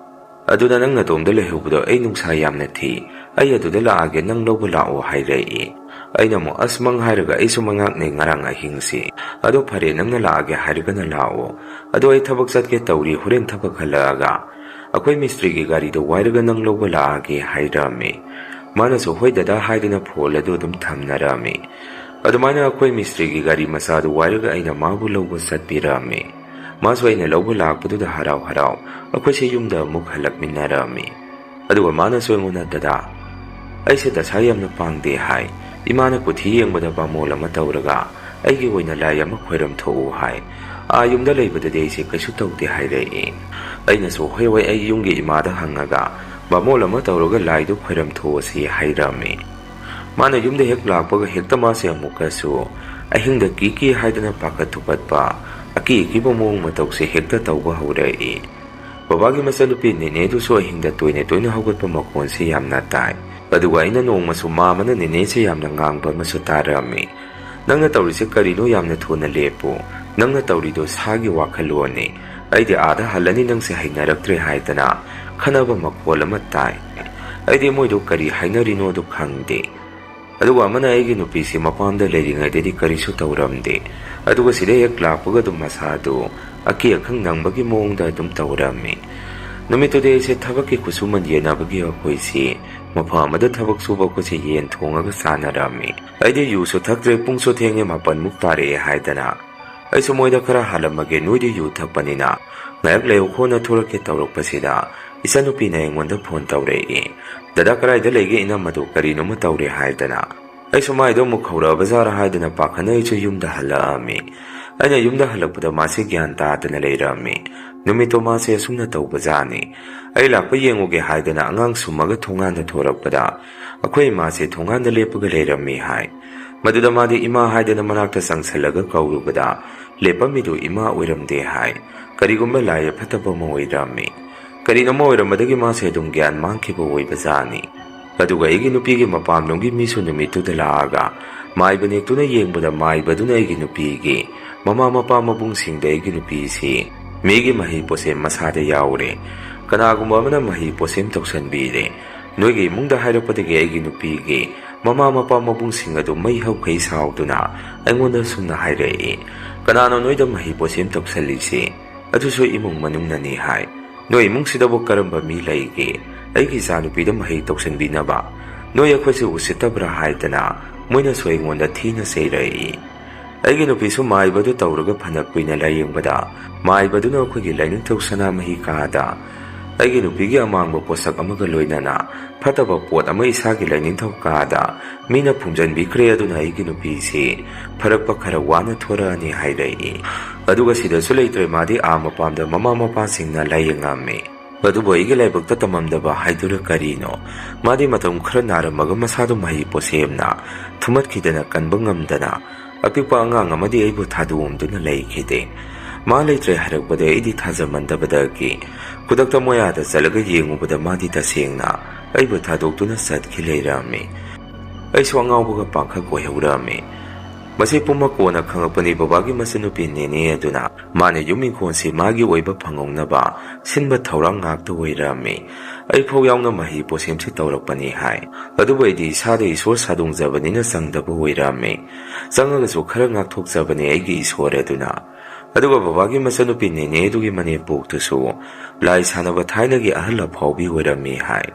ꯑꯗꯨꯅ ꯅꯪ ꯅꯇꯣꯝꯗ ꯂꯩꯍꯧꯕꯗꯣ ꯑꯩ ꯅꯨꯡꯁꯥ ꯌꯥꯝꯅ ꯊꯤ꯫ ꯑꯩ ꯑꯗꯨꯗ ꯂꯥꯛꯑꯒꯦ, ꯅꯪ ꯂꯧꯕ ꯂꯥꯛꯑꯣ" ꯍꯥꯏꯔꯛꯏ꯫ ꯑꯩꯅ ꯑꯃꯨꯛ, "ꯑꯁ, ꯃꯪ ꯍꯥꯏꯔꯒ ꯑꯩꯁꯨ ꯃꯉꯥꯛꯅꯩ ꯉꯔꯥꯡ ꯑꯍꯤꯡꯁꯤ꯫ ꯑꯗꯣ ꯐꯔꯦ, ꯅꯪꯅ ꯂꯥꯛꯑꯒꯦ ꯍꯥꯏꯔꯒꯅ ꯂꯥꯛꯑꯣ꯫ ꯑꯗꯣ ꯑꯩ ꯊꯕꯛ ꯆꯠꯀꯦ ꯇꯧꯔꯤ, ꯍꯣꯔꯦꯟ ꯊꯕꯛ ꯍꯜꯂꯛꯑꯒ ꯑꯩꯈꯣꯏ ꯃꯤꯁꯇ꯭ꯔꯤꯒꯤ ꯒꯥꯔꯤꯗꯣ ꯋꯥꯏꯔꯒ ꯅꯪ ꯂꯧꯕ ꯂꯥꯛꯑꯒꯦ" ꯍꯥꯏꯔꯝꯃꯤ꯫ ꯃꯥꯅꯁꯨ "ꯍꯣꯏ ꯗꯗꯥ" ꯍꯥꯏꯗꯨꯅ ꯐꯣꯟ ꯑꯗꯨ ꯑꯗꯨꯝ ꯊꯝꯅꯔꯝꯃꯤ꯫ ꯑꯗꯨꯃꯥꯏꯅ ꯑꯩꯈꯣꯏ ꯃꯤꯁꯇ꯭ꯔꯤꯒꯤ ꯒꯥꯔꯤ ꯃꯆꯥꯗꯨ ꯋꯥꯏꯔꯒ ꯑꯩꯅ ꯃꯥꯕꯨ ꯂꯧꯕ ꯆꯠꯄꯤꯔꯝꯃꯤ꯫ ꯃꯥꯁꯨ ꯑꯩꯅ ꯂꯧꯕ ꯂꯥꯛꯄꯗꯨꯗ ꯍꯔꯥꯎ ꯍꯔꯥꯎ ꯑꯩꯈꯣꯏꯁꯦ ꯌꯨꯝꯗ ꯑꯃꯨꯛ ꯍꯜꯂꯛꯃꯤꯟꯅꯔꯝꯃꯤ꯫ ꯑꯗꯨꯒ ꯃꯥꯅꯁꯨ ꯑꯩꯉꯣꯟꯗ, "ꯗꯗꯥ, ꯑꯩꯁꯦ ꯗꯁꯥ ꯌꯥꯝꯅ ꯄꯥꯡꯗꯦ" ꯍꯥꯏ꯫ "ꯏꯃꯥꯅ ꯀꯨꯊꯤ ꯌꯦꯡꯕꯗ ꯕꯥꯃꯣꯟ ꯑꯃ ꯇꯧꯔꯒ ꯑꯩꯒꯤ ꯑꯣꯏꯅ ꯂꯥꯏ ꯑꯃ ꯈꯣꯏꯔꯝ ꯊꯣꯛꯎ" ꯍꯥꯏ꯫ ꯑꯥ ꯌꯨꯝꯗ ꯂꯩꯕꯗꯗꯤ ꯑꯩꯁꯦ ꯀꯩꯁꯨ ꯇꯧꯗꯦ ꯍꯥꯏꯔꯛꯏ꯫ ꯑꯩꯅꯁꯨ ꯍꯣꯏ ꯍꯣꯏ ꯑꯩ ꯌꯨꯝꯒꯤ ꯏꯃꯥꯗ ꯍꯪꯉꯒ ꯕꯥꯃꯣꯟ ꯑꯃ ꯇꯧꯔꯒ ꯂꯥꯏꯗꯨ ꯈꯣꯏꯔꯝ ꯊꯣꯛꯑꯁꯤ ꯍꯥꯏꯔꯝꯃꯤ꯫ ꯃꯥꯅ ꯌꯨꯝꯗ ꯍꯦꯛ ꯂꯥꯛꯄꯒ ꯍꯦꯛꯇ ꯃꯥꯁꯦ ꯑꯃꯨꯛꯀꯁꯨ ꯑꯍꯤꯡꯗ ꯀꯤ ꯀꯤ ꯍꯥꯏꯗꯅ ꯄꯥꯈꯠ ꯊꯨꯀꯠꯄ, ꯑꯀꯤ ꯑꯀꯤꯕ ꯃꯑꯣꯡ ꯃꯇꯧꯁꯦ ꯍꯦꯛꯇ ꯇꯧꯕ ꯍꯧꯔꯛꯏ꯫ ꯕꯕꯥꯒꯤ ꯃꯆꯟꯅꯨꯄꯤ ꯅꯦꯅꯦꯗꯨꯁꯨ ꯑꯍꯤꯡꯗ ꯇꯣꯏꯅ ꯇꯣꯏꯅ ꯍꯧꯒꯠꯄ ꯃꯈꯣꯟꯁꯤ ꯌꯥꯝꯅ ꯇꯥꯏ꯫ ꯑꯗꯨꯒ ꯑꯩꯅ ꯅꯣꯡꯃꯁꯨ ꯃꯥꯃꯅ ꯅꯦꯅꯦꯁꯦ ꯌꯥꯝꯅ ꯉꯥꯡꯕ ꯑꯃꯁꯨ ꯇꯥꯔꯛꯑꯝꯃꯤ꯫ "ꯅꯪꯅ ꯇꯧꯔꯤꯁꯦ ꯀꯔꯤꯅꯣ? ꯌꯥꯝꯅ ꯊꯨꯅ ꯂꯦꯞꯄꯨ꯫ ꯅꯪꯅ ꯇꯧꯔꯤꯗꯣ ꯁꯥꯒꯤ ꯋꯥꯈꯜꯂꯣꯟꯅꯤ꯫ ꯑꯩꯗꯤ ꯑꯥꯗ ꯍꯜꯂꯅꯤ, ꯅꯪꯁꯦ ꯍꯩꯅꯔꯛꯇ꯭ꯔꯦ" ꯍꯥꯏꯗꯅ ꯈꯟꯅꯕ ꯃꯈꯣꯜ ꯑꯃ ꯇꯥꯏ꯫ ꯑꯩꯗꯤ ꯃꯣꯏꯗꯣ ꯀꯔꯤ ꯍꯥꯏꯅꯔꯤꯅꯣꯗꯣ ꯈꯪꯗꯦ꯫ ꯑꯗꯨꯒ ꯑꯃꯅ ꯑꯩꯒꯤ ꯅꯨꯄꯤꯁꯤ ꯃꯄꯥꯝꯗ ꯂꯩꯔꯤꯉꯩꯗꯗꯤ ꯀꯔꯤꯁꯨ ꯇꯧꯔꯝꯗꯦ, ꯑꯗꯨꯒ ꯁꯤꯗ ꯍꯦꯛ ꯂꯥꯛꯄꯒ ꯑꯗꯨꯝ ꯃꯁꯥꯗꯨ ꯑꯀꯤ ꯑꯈꯪ ꯅꯪꯕꯒꯤ ꯃꯑꯣꯡꯗ ꯑꯗꯨꯝ ꯇꯧꯔꯝꯃꯤ꯫ ꯅꯨꯃꯤꯠꯇꯨꯗꯤ ꯑꯩꯁꯦ ꯊꯕꯛꯀꯤ ꯈꯨꯠꯁꯨꯃꯟ ꯌꯦꯟꯅꯕꯒꯤ ꯑꯩꯈꯣꯏꯁꯤ ꯃꯐꯝ ꯑꯃꯗ ꯊꯕꯛ ꯁꯨꯕ ꯑꯩꯈꯣꯏꯁꯦ ꯌꯦꯟ ꯊꯣꯡꯉꯒ ꯆꯥꯅꯔꯝꯃꯤ꯫ ꯑꯩꯗꯤ ꯌꯨꯁꯨ ꯊꯛꯇ꯭ꯔꯦ, ꯄꯨꯡꯁꯨ ꯊꯦꯡꯉꯦ, ꯃꯥꯄꯟꯃꯨꯛ ꯇꯥꯔꯛꯑꯦ ꯍꯥꯏꯗꯅ꯫ ꯑꯩꯁꯨ ꯃꯣꯏꯗ ꯈꯔ ꯍꯥꯜꯂꯝꯃꯒꯦ, ꯅꯣꯏꯗꯤ ꯌꯨ ꯊꯛꯄꯅꯤꯅ ꯉꯥꯏꯍꯥꯛ ꯂꯩꯌꯨ ꯈꯣꯠꯅ ꯊꯣꯔꯛꯀꯦ ꯇꯧꯔꯛꯄꯁꯤꯗ ꯏꯆꯟꯅꯨꯄꯤꯅ ꯑꯩꯉꯣꯟꯗ ꯐꯣꯟ ꯇꯧꯔꯛꯏ꯫ "ꯗꯗꯥ ꯀꯗꯥꯏꯗ ꯂꯩꯒꯦ? ꯏꯅꯝꯃꯗꯨ ꯀꯔꯤꯅꯣꯃ ꯇꯧꯔꯦ" ꯍꯥꯏꯗꯅ꯫ ꯑꯩꯁꯨ ꯃꯥꯏꯗꯣ ꯑꯃꯨꯛ ꯍꯧꯔꯛꯑꯕ ꯖꯥꯔ ꯍꯥꯏꯗꯅ ꯄꯥꯈꯠꯅ ꯑꯩꯁꯨ ꯌꯨꯝꯗ ꯍꯜꯂꯛꯑꯝꯃꯤ꯫ ꯑꯩꯅ ꯌꯨꯝꯗ ꯍꯜꯂꯛꯄꯗ ꯃꯥꯁꯦ ꯒ꯭ꯌꯥꯟ ꯇꯥꯗꯅ ꯂꯩꯔꯝꯃꯤ꯫ ꯅꯨꯃꯤꯠꯇꯣ ꯃꯥꯁꯦ ꯑꯁꯨꯝꯅ ꯇꯧꯕꯖꯥꯠꯅꯤ꯫ ꯑꯩ ꯂꯥꯛꯄ ꯌꯦꯡꯉꯨꯒꯦ ꯍꯥꯏꯗꯅ ꯑꯉꯥꯡ ꯁꯨꯝꯃꯒ ꯊꯣꯡꯒꯥꯟꯗ ꯊꯣꯔꯛꯄꯗ ꯑꯩꯈꯣꯏ ꯏꯃꯥꯁꯦ ꯊꯣꯡꯒꯥꯟꯗ ꯂꯦꯞꯄꯒ ꯂꯩꯔꯝꯃꯤ ꯍꯥꯏ꯫ ꯃꯗꯨꯗ ꯃꯥꯗꯤ ꯏꯃꯥ ꯍꯥꯏꯗꯅ ꯃꯅꯥꯛꯇ ꯆꯪꯁꯜꯂꯒ ꯀꯧꯔꯨꯕꯗ ꯂꯦꯞꯄꯝꯃꯤꯗꯨ ꯏꯃꯥ ꯑꯣꯏꯔꯝꯗꯦ ꯍꯥꯏ꯫ ꯀꯔꯤꯒꯨꯝꯕ ꯂꯥꯏ ꯑꯐꯠꯇꯕ ꯑꯃ ꯑꯣꯏꯔꯝꯃꯤ꯫ ꯀꯔꯤꯅꯣꯃ ꯑꯣꯏꯔꯝꯕꯗꯒꯤ ꯃꯥꯁꯦ ꯑꯗꯨꯝ ꯒ꯭ꯌꯥꯟ ꯃꯥꯡꯈꯤꯕ ꯑꯣꯏꯕꯖꯥꯠꯅꯤ꯫ ꯑꯗꯨꯒ ꯑꯩꯒꯤ ꯅꯨꯄꯤꯒꯤ ꯃꯄꯥꯝꯂꯣꯝꯒꯤ ꯃꯤꯁꯨ ꯅꯨꯃꯤꯠꯇꯨꯗ ꯂꯥꯛꯑꯒ ꯃꯥꯏꯕ ꯅꯦꯛꯇꯨꯅ ꯌꯦꯡꯕꯗ ꯃꯥꯏꯕꯗꯨꯅ ꯑꯩꯒꯤ ꯅꯨꯄꯤꯒꯤ ꯃꯃꯥ ꯃꯄꯥ ꯃꯕꯨꯡꯁꯤꯡꯗ ꯑꯩꯒꯤ ꯅꯨꯄꯤꯁꯤ ꯃꯤꯒꯤ ꯃꯍꯩ ꯄꯣꯠꯁꯦ ꯃꯁꯥꯗ ꯌꯥꯎꯔꯦ, ꯀꯅꯥꯒꯨꯝꯕ ꯑꯃꯅ ꯃꯍꯩ ꯄꯣꯠꯁꯦꯝ ꯇꯧꯁꯟꯕꯤꯔꯦ, ꯅꯣꯏꯒꯤ ꯏꯃꯨꯡꯗ ꯍꯥꯏꯔꯛꯄꯗꯒꯤ ꯑꯩꯒꯤ ꯅꯨꯄꯤꯒꯤ ꯃꯃꯥ ꯃꯄꯥ ꯃꯕꯨꯡꯁꯤꯡ ꯑꯗꯨ ꯃꯩ ꯍꯧꯈꯩ ꯁꯥꯎꯗꯨꯅ ꯑꯩꯉꯣꯟꯗ ꯁꯨꯝꯅ ꯍꯥꯏꯔꯛꯏ, "ꯀꯅꯥꯅꯣ ꯅꯣꯏꯗ ꯃꯍꯩ ꯄꯣꯠꯁꯦꯝ ꯇꯧꯁꯜꯂꯤꯁꯤ? ꯑꯗꯨꯁꯨ ꯏꯃꯨꯡ ꯃꯅꯨꯡꯅꯅꯤ" ꯍꯥꯏ꯫ "ꯅꯣꯏ ꯏꯃꯨꯡꯁꯤꯗꯕꯨ ꯀꯔꯝꯕ ꯃꯤ ꯂꯩꯒꯦ ꯑꯩꯒꯤ ꯏꯆꯥꯅꯨꯄꯤꯗ ꯃꯍꯩ ꯇꯧꯁꯟꯕꯤꯅꯕ? ꯅꯣꯏ ꯑꯩꯈꯣꯏꯁꯦ ꯎꯁꯤꯠꯇꯕ꯭ꯔꯥ?" ꯍꯥꯏꯗꯅ ꯃꯣꯏꯅꯁꯨ ꯑꯩꯉꯣꯟꯗ ꯊꯤꯅ ꯆꯩꯔꯛꯏ꯫ ꯑꯩꯒꯤ ꯅꯨꯄꯤꯁꯨ ꯃꯥꯏꯕꯗꯨ ꯇꯧꯔꯒ ꯐꯅ ꯀꯨꯏꯅ ꯂꯥꯌꯦꯡꯕꯗ ꯃꯥꯏꯕꯗꯨꯅ ꯑꯩꯈꯣꯏꯒꯤ ꯂꯥꯏꯅꯤꯡꯊꯧ ꯁꯅꯥꯃꯍꯤ ꯀꯥꯗ ꯑꯩꯒꯤ ꯅꯨꯄꯤꯒꯤ ꯑꯃꯥꯡꯕ ꯄꯣꯠꯁꯛ ꯑꯃꯒ ꯂꯣꯏꯅꯅ ꯐꯠꯇꯕ ꯄꯣꯠ ꯑꯃ ꯏꯁꯥꯒꯤ ꯂꯥꯏꯅꯤꯡꯊꯧ ꯀꯥꯗ ꯃꯤꯅ ꯐꯨꯝꯖꯤꯟꯕꯤꯈ꯭ꯔꯦ, ꯑꯗꯨꯅ ꯑꯩꯒꯤ ꯅꯨꯄꯤꯁꯤ ꯐꯔꯛꯄ ꯈꯔ ꯋꯥꯅ ꯊꯣꯔꯛꯑꯅꯤ ꯍꯥꯏꯔꯛꯏ꯫ ꯑꯗꯨꯒ ꯁꯤꯗꯁꯨ ꯂꯩꯇ꯭ꯔꯦ, ꯃꯥꯗꯤ ꯑꯥ ꯃꯄꯥꯝꯗ ꯃꯃꯥ ꯃꯄꯥꯁꯤꯡꯅ ꯂꯥꯏꯌꯦꯡꯉꯝꯃꯤ꯫ ꯑꯗꯨꯕꯨ ꯑꯩꯒꯤ ꯂꯥꯏꯕꯛꯇ ꯇꯝꯃꯝꯗꯕ ꯍꯥꯏꯗꯨꯔ ꯀꯔꯤꯅꯣ, ꯃꯥꯗꯤ ꯃꯇꯝ ꯈꯔ ꯅꯥꯔꯝꯃꯒ ꯃꯁꯥꯗꯨ ꯃꯍꯩ ꯄꯣꯠꯁꯦꯝꯅ ꯊꯨꯝꯃꯠꯈꯤꯗꯅ ꯀꯟꯕ ꯉꯝꯗꯅ ꯑꯄꯤꯛꯄ ꯑꯉꯥꯡ ꯑꯃꯗꯤ ꯑꯩꯕꯨ ꯊꯥꯗꯣꯛꯑꯝꯗꯨꯅ ꯂꯩꯈꯤꯗꯦ꯫ ꯃꯥ ꯂꯩꯇ꯭ꯔꯦ ꯍꯥꯏꯔꯛꯄꯗ ꯑꯩꯗꯤ ꯊꯥꯖꯃꯟꯗꯕꯗꯒꯤ ꯈꯨꯗꯛꯇ ꯃꯣꯌꯥꯗ ꯆꯠꯂꯒ ꯌꯦꯡꯉꯨꯕꯗ ꯃꯥꯗꯤ ꯇꯁꯦꯡꯅ ꯑꯩꯕꯨ ꯊꯥꯗꯣꯛꯇꯨꯅ ꯆꯠꯈꯤ ꯂꯩꯔꯝꯃꯤ꯫ ꯑꯩꯁꯨ ꯑꯉꯥꯎꯕꯒ ꯄꯥꯡꯈꯛ ꯑꯣꯏꯍꯧꯔꯝꯃꯤ꯫ ꯃꯁꯤ ꯄꯨꯝꯕ ꯀꯣꯟꯅ ꯈꯪꯉꯛꯄꯅꯤ, ꯕꯕꯥꯒꯤ ꯃꯆꯟꯅꯨꯄꯤ ꯅꯦꯅꯦ ꯑꯗꯨꯅ ꯃꯥꯅ ꯌꯨꯝ ꯏꯪꯈꯣꯜꯁꯤ ꯃꯥꯒꯤ ꯑꯣꯏꯕ ꯐꯪꯍꯧꯅꯕ ꯁꯤꯟꯕ ꯊꯧꯔꯥꯡ ꯉꯥꯛꯇ ꯑꯣꯏꯔꯝꯃꯤ꯫ ꯑꯩ ꯐꯧ ꯌꯥꯎꯅ ꯃꯍꯩ ꯄꯣꯠꯁꯦꯝꯁꯤ ꯇꯧꯔꯛꯄꯅꯤ ꯍꯥꯏ꯫ ꯑꯗꯨꯕꯨ ꯑꯩꯗꯤ ꯏꯁꯥꯗ ꯏꯁꯣꯔ ꯁꯥꯗꯣꯡꯖꯕꯅꯤꯅ ꯆꯪꯗꯕ ꯑꯣꯏꯔꯝꯃꯤ꯫ ꯆꯪꯉꯒꯁꯨ ꯈꯔ ꯉꯥꯛꯊꯣꯛꯆꯕꯅꯤ ꯑꯩꯒꯤ ꯏꯁꯣꯔ ꯑꯗꯨꯅ꯫ ꯑꯗꯨꯒ ꯕꯕꯥꯒꯤ ꯃꯆꯟꯅꯨꯄꯤ ꯅꯦꯅꯦ ꯑꯗꯨꯒꯤ ꯃꯅꯦꯝꯄꯣꯛꯇꯨꯁꯨ ꯂꯥꯏ ꯁꯥꯟꯅꯕ ꯊꯥꯏꯅꯒꯤ ꯑꯍꯜ ꯑꯐꯥꯎꯕꯤ ꯑꯣꯏꯔꯝꯃꯤ ꯍꯥꯏ꯫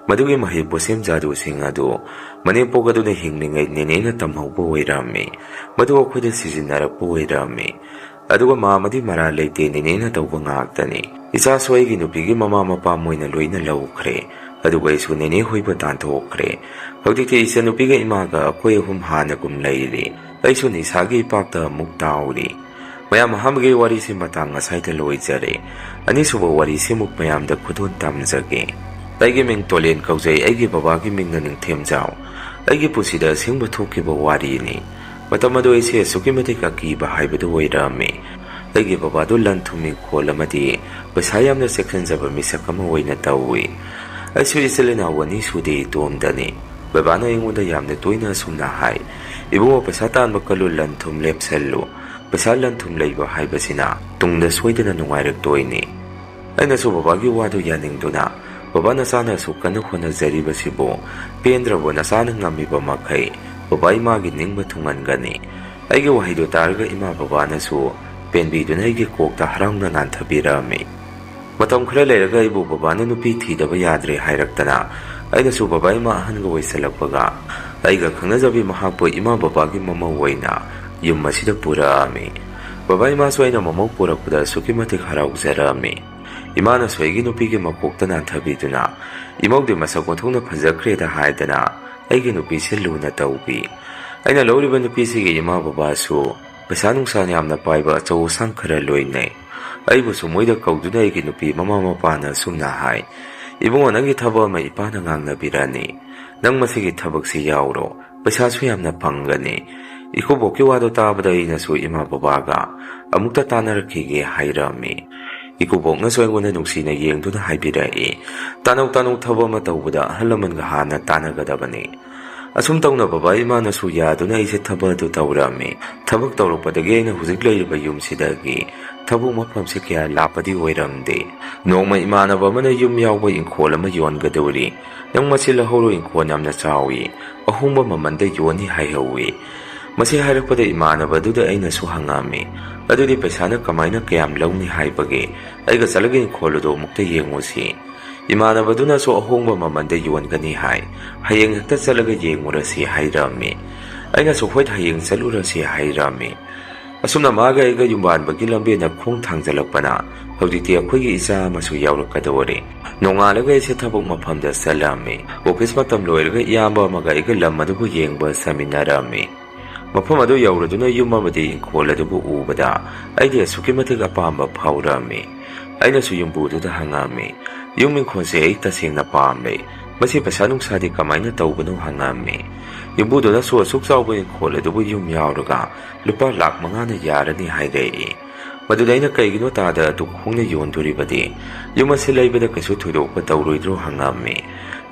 ꯃꯗꯨꯒꯤ ꯃꯍꯩ ꯄꯣꯠꯁꯦꯝ ꯖꯥꯗꯨꯁꯤꯡ ꯑꯗꯨ ꯃꯅꯦꯝꯄꯣꯛ ꯑꯗꯨꯅ ꯍꯤꯡꯂꯤꯉꯩ ꯅꯦꯅꯦꯅ ꯇꯝꯍꯧꯕ ꯑꯣꯏꯔꯝꯃꯤ꯫ ꯃꯗꯨ ꯑꯩꯈꯣꯏꯗ ꯁꯤꯖꯤꯟꯅꯔꯛꯄ ꯑꯣꯏꯔꯝꯃꯤ꯫ ꯑꯗꯨꯒ ꯃꯥ ꯑꯃꯗꯤ ꯃꯔꯥꯜ ꯂꯩꯇꯦ, ꯅꯦꯅꯦꯅ ꯇꯧꯕ ꯉꯥꯛꯇꯅꯤ꯫ ꯏꯆꯥꯁꯨ ꯑꯩꯒꯤ ꯅꯨꯄꯤꯒꯤ ꯃꯃꯥ ꯃꯄꯥ ꯃꯣꯏꯅ ꯂꯣꯏꯅ ꯂꯧꯈ꯭ꯔꯦ꯫ ꯑꯗꯨꯒ ꯑꯩꯁꯨ ꯅꯦꯅꯦ ꯍꯣꯏꯕꯨ ꯇꯥꯟꯊꯣꯛꯈ꯭ꯔꯦ꯫ ꯍꯧꯖꯤꯛꯇꯤ ꯏꯆꯟꯅꯨꯄꯤꯒ ꯏꯃꯥꯒ ꯑꯩꯈꯣꯏ ꯑꯍꯨꯝ ꯍꯥꯟꯅꯒꯨꯝ ꯂꯩꯔꯤ꯫ ꯑꯩꯁꯨ ꯅꯤꯁꯥꯒꯤ ꯏꯄꯥꯛꯇ ꯑꯃꯨꯛ ꯇꯥꯎꯔꯤ꯫ ꯃꯌꯥꯝ, ꯑꯍꯥꯟꯕꯒꯤ ꯋꯥꯔꯤꯁꯤ ꯃꯇꯥꯡ ꯑꯁꯥꯏꯗ ꯂꯣꯏꯖꯔꯦ꯫ ꯑꯅꯤꯁꯨꯕ ꯋꯥꯔꯤꯁꯤ ꯑꯃꯨꯛ ꯃꯌꯥꯝꯗ ꯈꯨꯗꯣꯜ ꯇꯝꯖꯒꯦ꯫ ꯑꯩꯒꯤ ꯃꯤꯡ ꯇꯣꯂꯦꯟ ꯀꯧꯖꯩ꯫ ꯑꯩꯒꯤ ꯕꯕꯥꯒꯤ ꯃꯤꯡꯅ ꯅꯤꯡꯊꯦꯝꯖꯥꯎ꯫ ꯑꯩꯒꯤ ꯄꯨꯟꯁꯤꯗ ꯑꯁꯦꯡꯕ ꯊꯣꯛꯈꯤꯕ ꯋꯥꯔꯤꯅꯤ꯫ ꯃꯇꯝ ꯑꯗꯨ ꯑꯩꯁꯦ ꯑꯁꯨꯛꯀꯤ ꯃꯇꯤꯛ ꯑꯀꯤꯕ ꯍꯥꯏꯕꯗꯨ ꯑꯣꯏꯔꯝꯃꯤ꯫ ꯑꯩꯒꯤ ꯕꯕꯥꯗꯨ ꯂꯟ ꯊꯨꯝ ꯏꯪꯈꯣꯜ ꯑꯃꯗꯤ ꯄꯩꯁꯥ ꯌꯥꯝꯅ ꯆꯦꯛꯁꯤꯟꯖꯕ ꯃꯤꯁꯛ ꯑꯃ ꯑꯣꯏꯅ ꯇꯧꯏ꯫ ꯑꯩꯁꯨ ꯏꯆꯤꯜ ꯏꯅꯥꯎ ꯑꯅꯤ ꯁꯨꯗꯦ, ꯏꯇꯣꯝꯗꯅꯤ꯫ ꯕꯕꯥꯅ ꯑꯩꯉꯣꯟꯗ ꯌꯥꯝꯅ ꯇꯣꯏꯅ ꯑꯁꯨꯝꯅ ꯍꯥꯏ, "ꯏꯕꯨꯡꯉꯣ, ꯄꯩꯁꯥ ꯇꯥꯟꯕ ꯀꯜꯂꯨ, ꯂꯟ ꯊꯨꯝ ꯂꯦꯞꯁꯜꯂꯨ꯫ ꯄꯩꯁꯥ ꯂꯟ ꯊꯨꯝ ꯂꯩꯕ ꯍꯥꯏꯕꯁꯤꯅ ꯇꯨꯡꯗ ꯁꯣꯏꯗꯅ ꯅꯨꯡꯉꯥꯏꯔꯛꯇꯣꯏꯅꯤ"꯫ ꯑꯩꯅꯁꯨ ꯕꯕꯥꯒꯤ ꯋꯥꯗꯨ ꯌꯥꯅꯤꯡꯗꯨꯅ, "ꯕꯕꯥ, ꯅꯆꯥꯅ ꯑꯁꯨꯛ ꯀꯟꯅ ꯍꯣꯠꯅꯖꯔꯤꯕꯁꯤꯕꯨ ꯄꯦꯟꯗ꯭ꯔꯕꯣ? ꯅꯆꯥꯅ ꯉꯝꯃꯤꯕ ꯃꯈꯩ ꯕꯕꯥ ꯏꯃꯥꯒꯤ ꯅꯤꯡꯕ ꯊꯨꯡꯍꯟꯒꯅꯤ"꯫ ꯑꯩꯒꯤ ꯋꯥꯍꯩꯗꯨ ꯇꯥꯔꯒ ꯏꯃꯥ ꯕꯕꯥꯅꯁꯨ ꯄꯦꯟꯕꯤꯗꯨꯅ ꯑꯩꯒꯤ ꯀꯣꯛꯇ ꯍꯔꯥꯎꯅ ꯅꯥꯟꯊꯕꯤꯔꯝꯃꯤ꯫ ꯃꯇꯝ ꯈꯔ ꯂꯩꯔꯒ ꯑꯩꯕꯨ ꯕꯕꯥꯅ ꯅꯨꯄꯤ ꯊꯤꯗꯕ ꯌꯥꯗ꯭ꯔꯦ ꯍꯥꯏꯔꯛꯇꯅ, ꯑꯩꯅꯁꯨ ꯕꯕꯥ ꯏꯃꯥ ꯑꯍꯟꯒ ꯑꯣꯏꯁꯜꯂꯛꯄꯒ, ꯑꯩꯒ ꯈꯪꯅꯖꯕꯤ ꯃꯍꯥꯛꯄꯨ ꯏꯃꯥ ꯕꯕꯥꯒꯤ ꯃꯃꯧ ꯑꯣꯏꯅ ꯌꯨꯝ ꯑꯁꯤꯗ ꯄꯨꯔꯛꯑꯝꯃꯤ꯫ ꯕꯕꯥ ꯏꯃꯥꯁꯨ ꯑꯩꯅ ꯃꯃꯧ ꯄꯨꯔꯛꯄꯗ ꯑꯁꯨꯛꯀꯤ ꯃꯇꯤꯛ ꯍꯔꯥꯎꯖꯔꯝꯃꯤ꯫ ꯏꯃꯥꯅꯁꯨ ꯑꯩꯒꯤ ꯅꯨꯄꯤꯒꯤ ꯃꯀꯣꯛꯇ ꯅꯥꯟꯊꯕꯤꯗꯨꯅ, "ꯏꯃꯧꯗꯤ ꯃꯁꯛ ꯑꯣꯟꯊꯣꯛꯅ ꯐꯖꯈ꯭ꯔꯦꯗ" ꯍꯥꯏꯗꯅ ꯑꯩꯒꯤ ꯅꯨꯄꯤꯁꯦ ꯂꯨꯅ ꯇꯧꯕꯤ꯫ ꯑꯩꯅ ꯂꯧꯔꯤꯕ ꯅꯨꯄꯤꯁꯤꯒꯤ ꯏꯃꯥ ꯕꯕꯥꯁꯨ ꯄꯩꯁꯥ ꯅꯨꯡꯁꯥ ꯌꯥꯝꯅ ꯄꯥꯏꯕ ꯑꯆꯧ ꯑꯁꯥꯡ ꯈꯔ ꯂꯣꯏꯅꯩ꯫ ꯑꯩꯕꯨꯁꯨ ꯃꯣꯏꯗ ꯀꯧꯗꯨꯅ ꯑꯩꯒꯤ ꯅꯨꯄꯤ ꯃꯃꯥ ꯃꯄꯥꯅ ꯑꯁꯨꯝꯅ ꯍꯥꯏ, "ꯏꯕꯨꯡꯉꯣ, ꯅꯪꯒꯤ ꯊꯕꯛ ꯑꯃ ꯏꯄꯥꯅ ꯉꯥꯡꯅꯕꯤꯔꯅꯤ꯫ ꯅꯪ ꯃꯁꯤꯒꯤ ꯊꯕꯛꯁꯤ ꯌꯥꯎꯔꯣ꯫ ꯄꯩꯁꯥꯁꯨ ꯌꯥꯝꯅ ꯐꯪꯒꯅꯤ꯫" ꯏꯀꯨꯕꯣꯛꯀꯤ ꯋꯥꯗꯣ ꯇꯥꯕꯗ ꯑꯩꯅꯁꯨ ꯏꯃꯥ ꯕꯕꯥꯒ ꯑꯃꯨꯛꯇ ꯇꯥꯟꯅꯔꯛꯈꯤꯒꯦ ꯍꯥꯏꯔꯝꯃꯤ꯫ ꯏꯀꯨꯕꯣꯛꯅꯁꯨ ꯑꯩꯉꯣꯟꯗ ꯅꯨꯡꯁꯤꯅ ꯌꯦꯡꯗꯨꯅ ꯍꯥꯏꯕꯤꯔꯛꯏ, "ꯇꯥꯅꯧ ꯇꯥꯅꯧ, ꯊꯕꯛ ꯑꯃ ꯇꯧꯕꯗ ꯑꯍꯜ ꯂꯃꯟꯒ ꯍꯥꯟꯅ ꯇꯥꯟꯅꯒꯗꯕꯅꯤ꯫" ꯑꯁꯨꯝ ꯇꯧꯅ ꯕꯕꯥ ꯏꯃꯥꯅꯁꯨ ꯌꯥꯗꯨꯅ ꯑꯩꯁꯦ ꯊꯕꯛ ꯑꯗꯨ ꯇꯧꯔꯝꯃꯤ꯫ ꯊꯕꯛ ꯇꯧꯔꯛꯄꯗꯒꯤ ꯑꯩꯅ ꯍꯧꯖꯤꯛ ꯂꯩꯔꯤꯕ ꯌꯨꯝꯁꯤꯗꯒꯤ ꯊꯕꯛ ꯃꯐꯝꯁꯦ ꯀꯌꯥ ꯂꯥꯞꯄꯗꯤ ꯑꯣꯏꯔꯝꯗꯦ꯫ ꯅꯣꯡꯃ ꯏꯃꯥꯟꯅꯕ ꯑꯃꯅ ꯌꯨꯝ ꯌꯥꯎꯕ ꯏꯪꯈꯣꯜ ꯑꯃ ꯌꯣꯟꯒꯗꯧꯔꯤ, "ꯅꯪ ꯃꯁꯤ ꯂꯧꯍꯧꯔꯣ, ꯏꯪꯈꯣꯜ ꯌꯥꯝꯅ ꯆꯥꯎꯏ, ꯑꯍꯣꯡꯕ ꯃꯃꯟꯗ ꯌꯣꯟꯅꯤ" ꯍꯥꯏꯍꯧꯋꯤ꯫ ꯃꯁꯤ ꯍꯥꯏꯔꯛꯄꯗ ꯏꯃꯥꯟꯅꯕꯗꯨꯗ ꯑꯩꯅꯁꯨ ꯍꯪꯉꯝꯃꯤ, "ꯑꯗꯨꯗꯤ ꯄꯩꯁꯥꯅ ꯀꯃꯥꯏꯅ ꯀꯌꯥꯝ ꯂꯧꯅꯤ ꯍꯥꯏꯕꯒꯦ? ꯑꯩꯒ ꯆꯠꯂꯒ ꯏꯪꯈꯣꯜ ꯑꯗꯨ ꯑꯃꯨꯛꯇ ꯌꯦꯡꯉꯨꯁꯤ꯫" ꯏꯃꯥꯟꯅꯕꯗꯨꯅꯁꯨ ꯑꯍꯣꯡꯕ ꯃꯃꯟꯗ ꯌꯣꯟꯒꯅꯤ ꯍꯥꯏ, "ꯍꯌꯦꯡ ꯍꯦꯛꯇ ꯆꯠꯂꯒ ꯌꯦꯡꯉꯨꯔꯁꯤ" ꯍꯥꯏꯔꯝꯃꯤ꯫ ꯑꯩꯅꯁꯨ, "ꯍꯣꯏ, ꯍꯌꯦꯡ ꯆꯠꯂꯨꯔꯁꯤ" ꯍꯥꯏꯔꯝꯃꯤ꯫ ꯑꯁꯨꯝꯅ ꯃꯥꯒ ꯑꯩꯒ ꯌꯨꯝꯕꯥꯟꯕꯒꯤ ꯂꯝꯕꯦꯟꯗ ꯈꯣꯡ ꯊꯥꯡꯖꯜꯂꯛꯄꯅ ꯍꯧꯖꯤꯛꯇꯤ ꯑꯩꯈꯣꯏꯒꯤ ꯏꯆꯥ ꯑꯃꯁꯨ ꯌꯥꯎꯔꯛꯀꯗꯧꯔꯦ꯫ ꯅꯣꯡꯉꯥꯜꯂꯒ ꯑꯩꯁꯦ ꯊꯕꯛ ꯃꯐꯝꯗ ꯆꯠꯂꯝꯃꯤ꯫ ꯑꯣꯐꯤꯁ ꯃꯇꯝ ꯂꯣꯏꯔꯒ ꯏꯌꯥꯝꯕ ꯑꯃꯒ ꯑꯩꯒ ꯂꯝ ꯑꯗꯨꯕꯨ ꯌꯦꯡꯕ ꯆꯠꯃꯤꯟꯅꯔꯝꯃꯤ꯫ ꯃꯐꯝ ꯑꯗꯨ ꯌꯧꯔꯗꯨꯅ ꯌꯨꯝ ꯑꯃꯗꯤ ꯏꯪꯈꯣꯜ ꯑꯗꯨꯕꯨ ꯎꯕꯗ ꯑꯩꯗꯤ ꯑꯁꯨꯛꯀꯤ ꯃꯇꯤꯛ ꯑꯄꯥꯝꯕ ꯐꯥꯎꯔꯝꯃꯤ꯫ ꯑꯩꯅꯁꯨ ꯌꯨꯝꯕꯨꯗꯨꯗ ꯍꯪꯉꯝꯃꯤ, "ꯌꯨꯝ ꯏꯪꯈꯣꯜꯁꯦ ꯑꯩ ꯇꯁꯦꯡꯅ ꯄꯥꯝꯂꯦ꯫ ꯃꯁꯤ ꯄꯩꯁꯥ ꯅꯨꯡꯁꯥꯗꯤ ꯀꯃꯥꯏꯅ ꯇꯧꯕꯅꯣ?" ꯍꯪꯉꯝꯃꯤ꯫ ꯌꯨꯝꯕꯨꯗꯨꯅꯁꯨ ꯑꯁꯨꯛ ꯆꯥꯎꯕ ꯏꯪꯈꯣꯜ ꯑꯗꯨꯕꯨ ꯌꯨꯝ ꯌꯥꯎꯔꯒ ꯂꯨꯄꯥ ꯂꯥꯈ ꯃꯉꯥꯅ ꯌꯥꯔꯅꯤ ꯍꯥꯏꯔꯛꯏ꯫ ꯃꯗꯨꯗ ꯑꯩꯅ, "ꯀꯩꯒꯤꯅꯣ ꯇꯥꯗ ꯑꯗꯨꯛ ꯍꯣꯡꯅ ꯌꯣꯟꯗꯣꯔꯤꯕꯗꯤ? ꯌꯨꯝ ꯑꯁꯤ ꯂꯩꯕꯗ ꯀꯩꯁꯨ ꯊꯣꯏꯗꯣꯛꯄ ꯇꯧꯔꯣꯏꯗ꯭ꯔꯣ?" ꯍꯪꯉꯝꯃꯤ꯫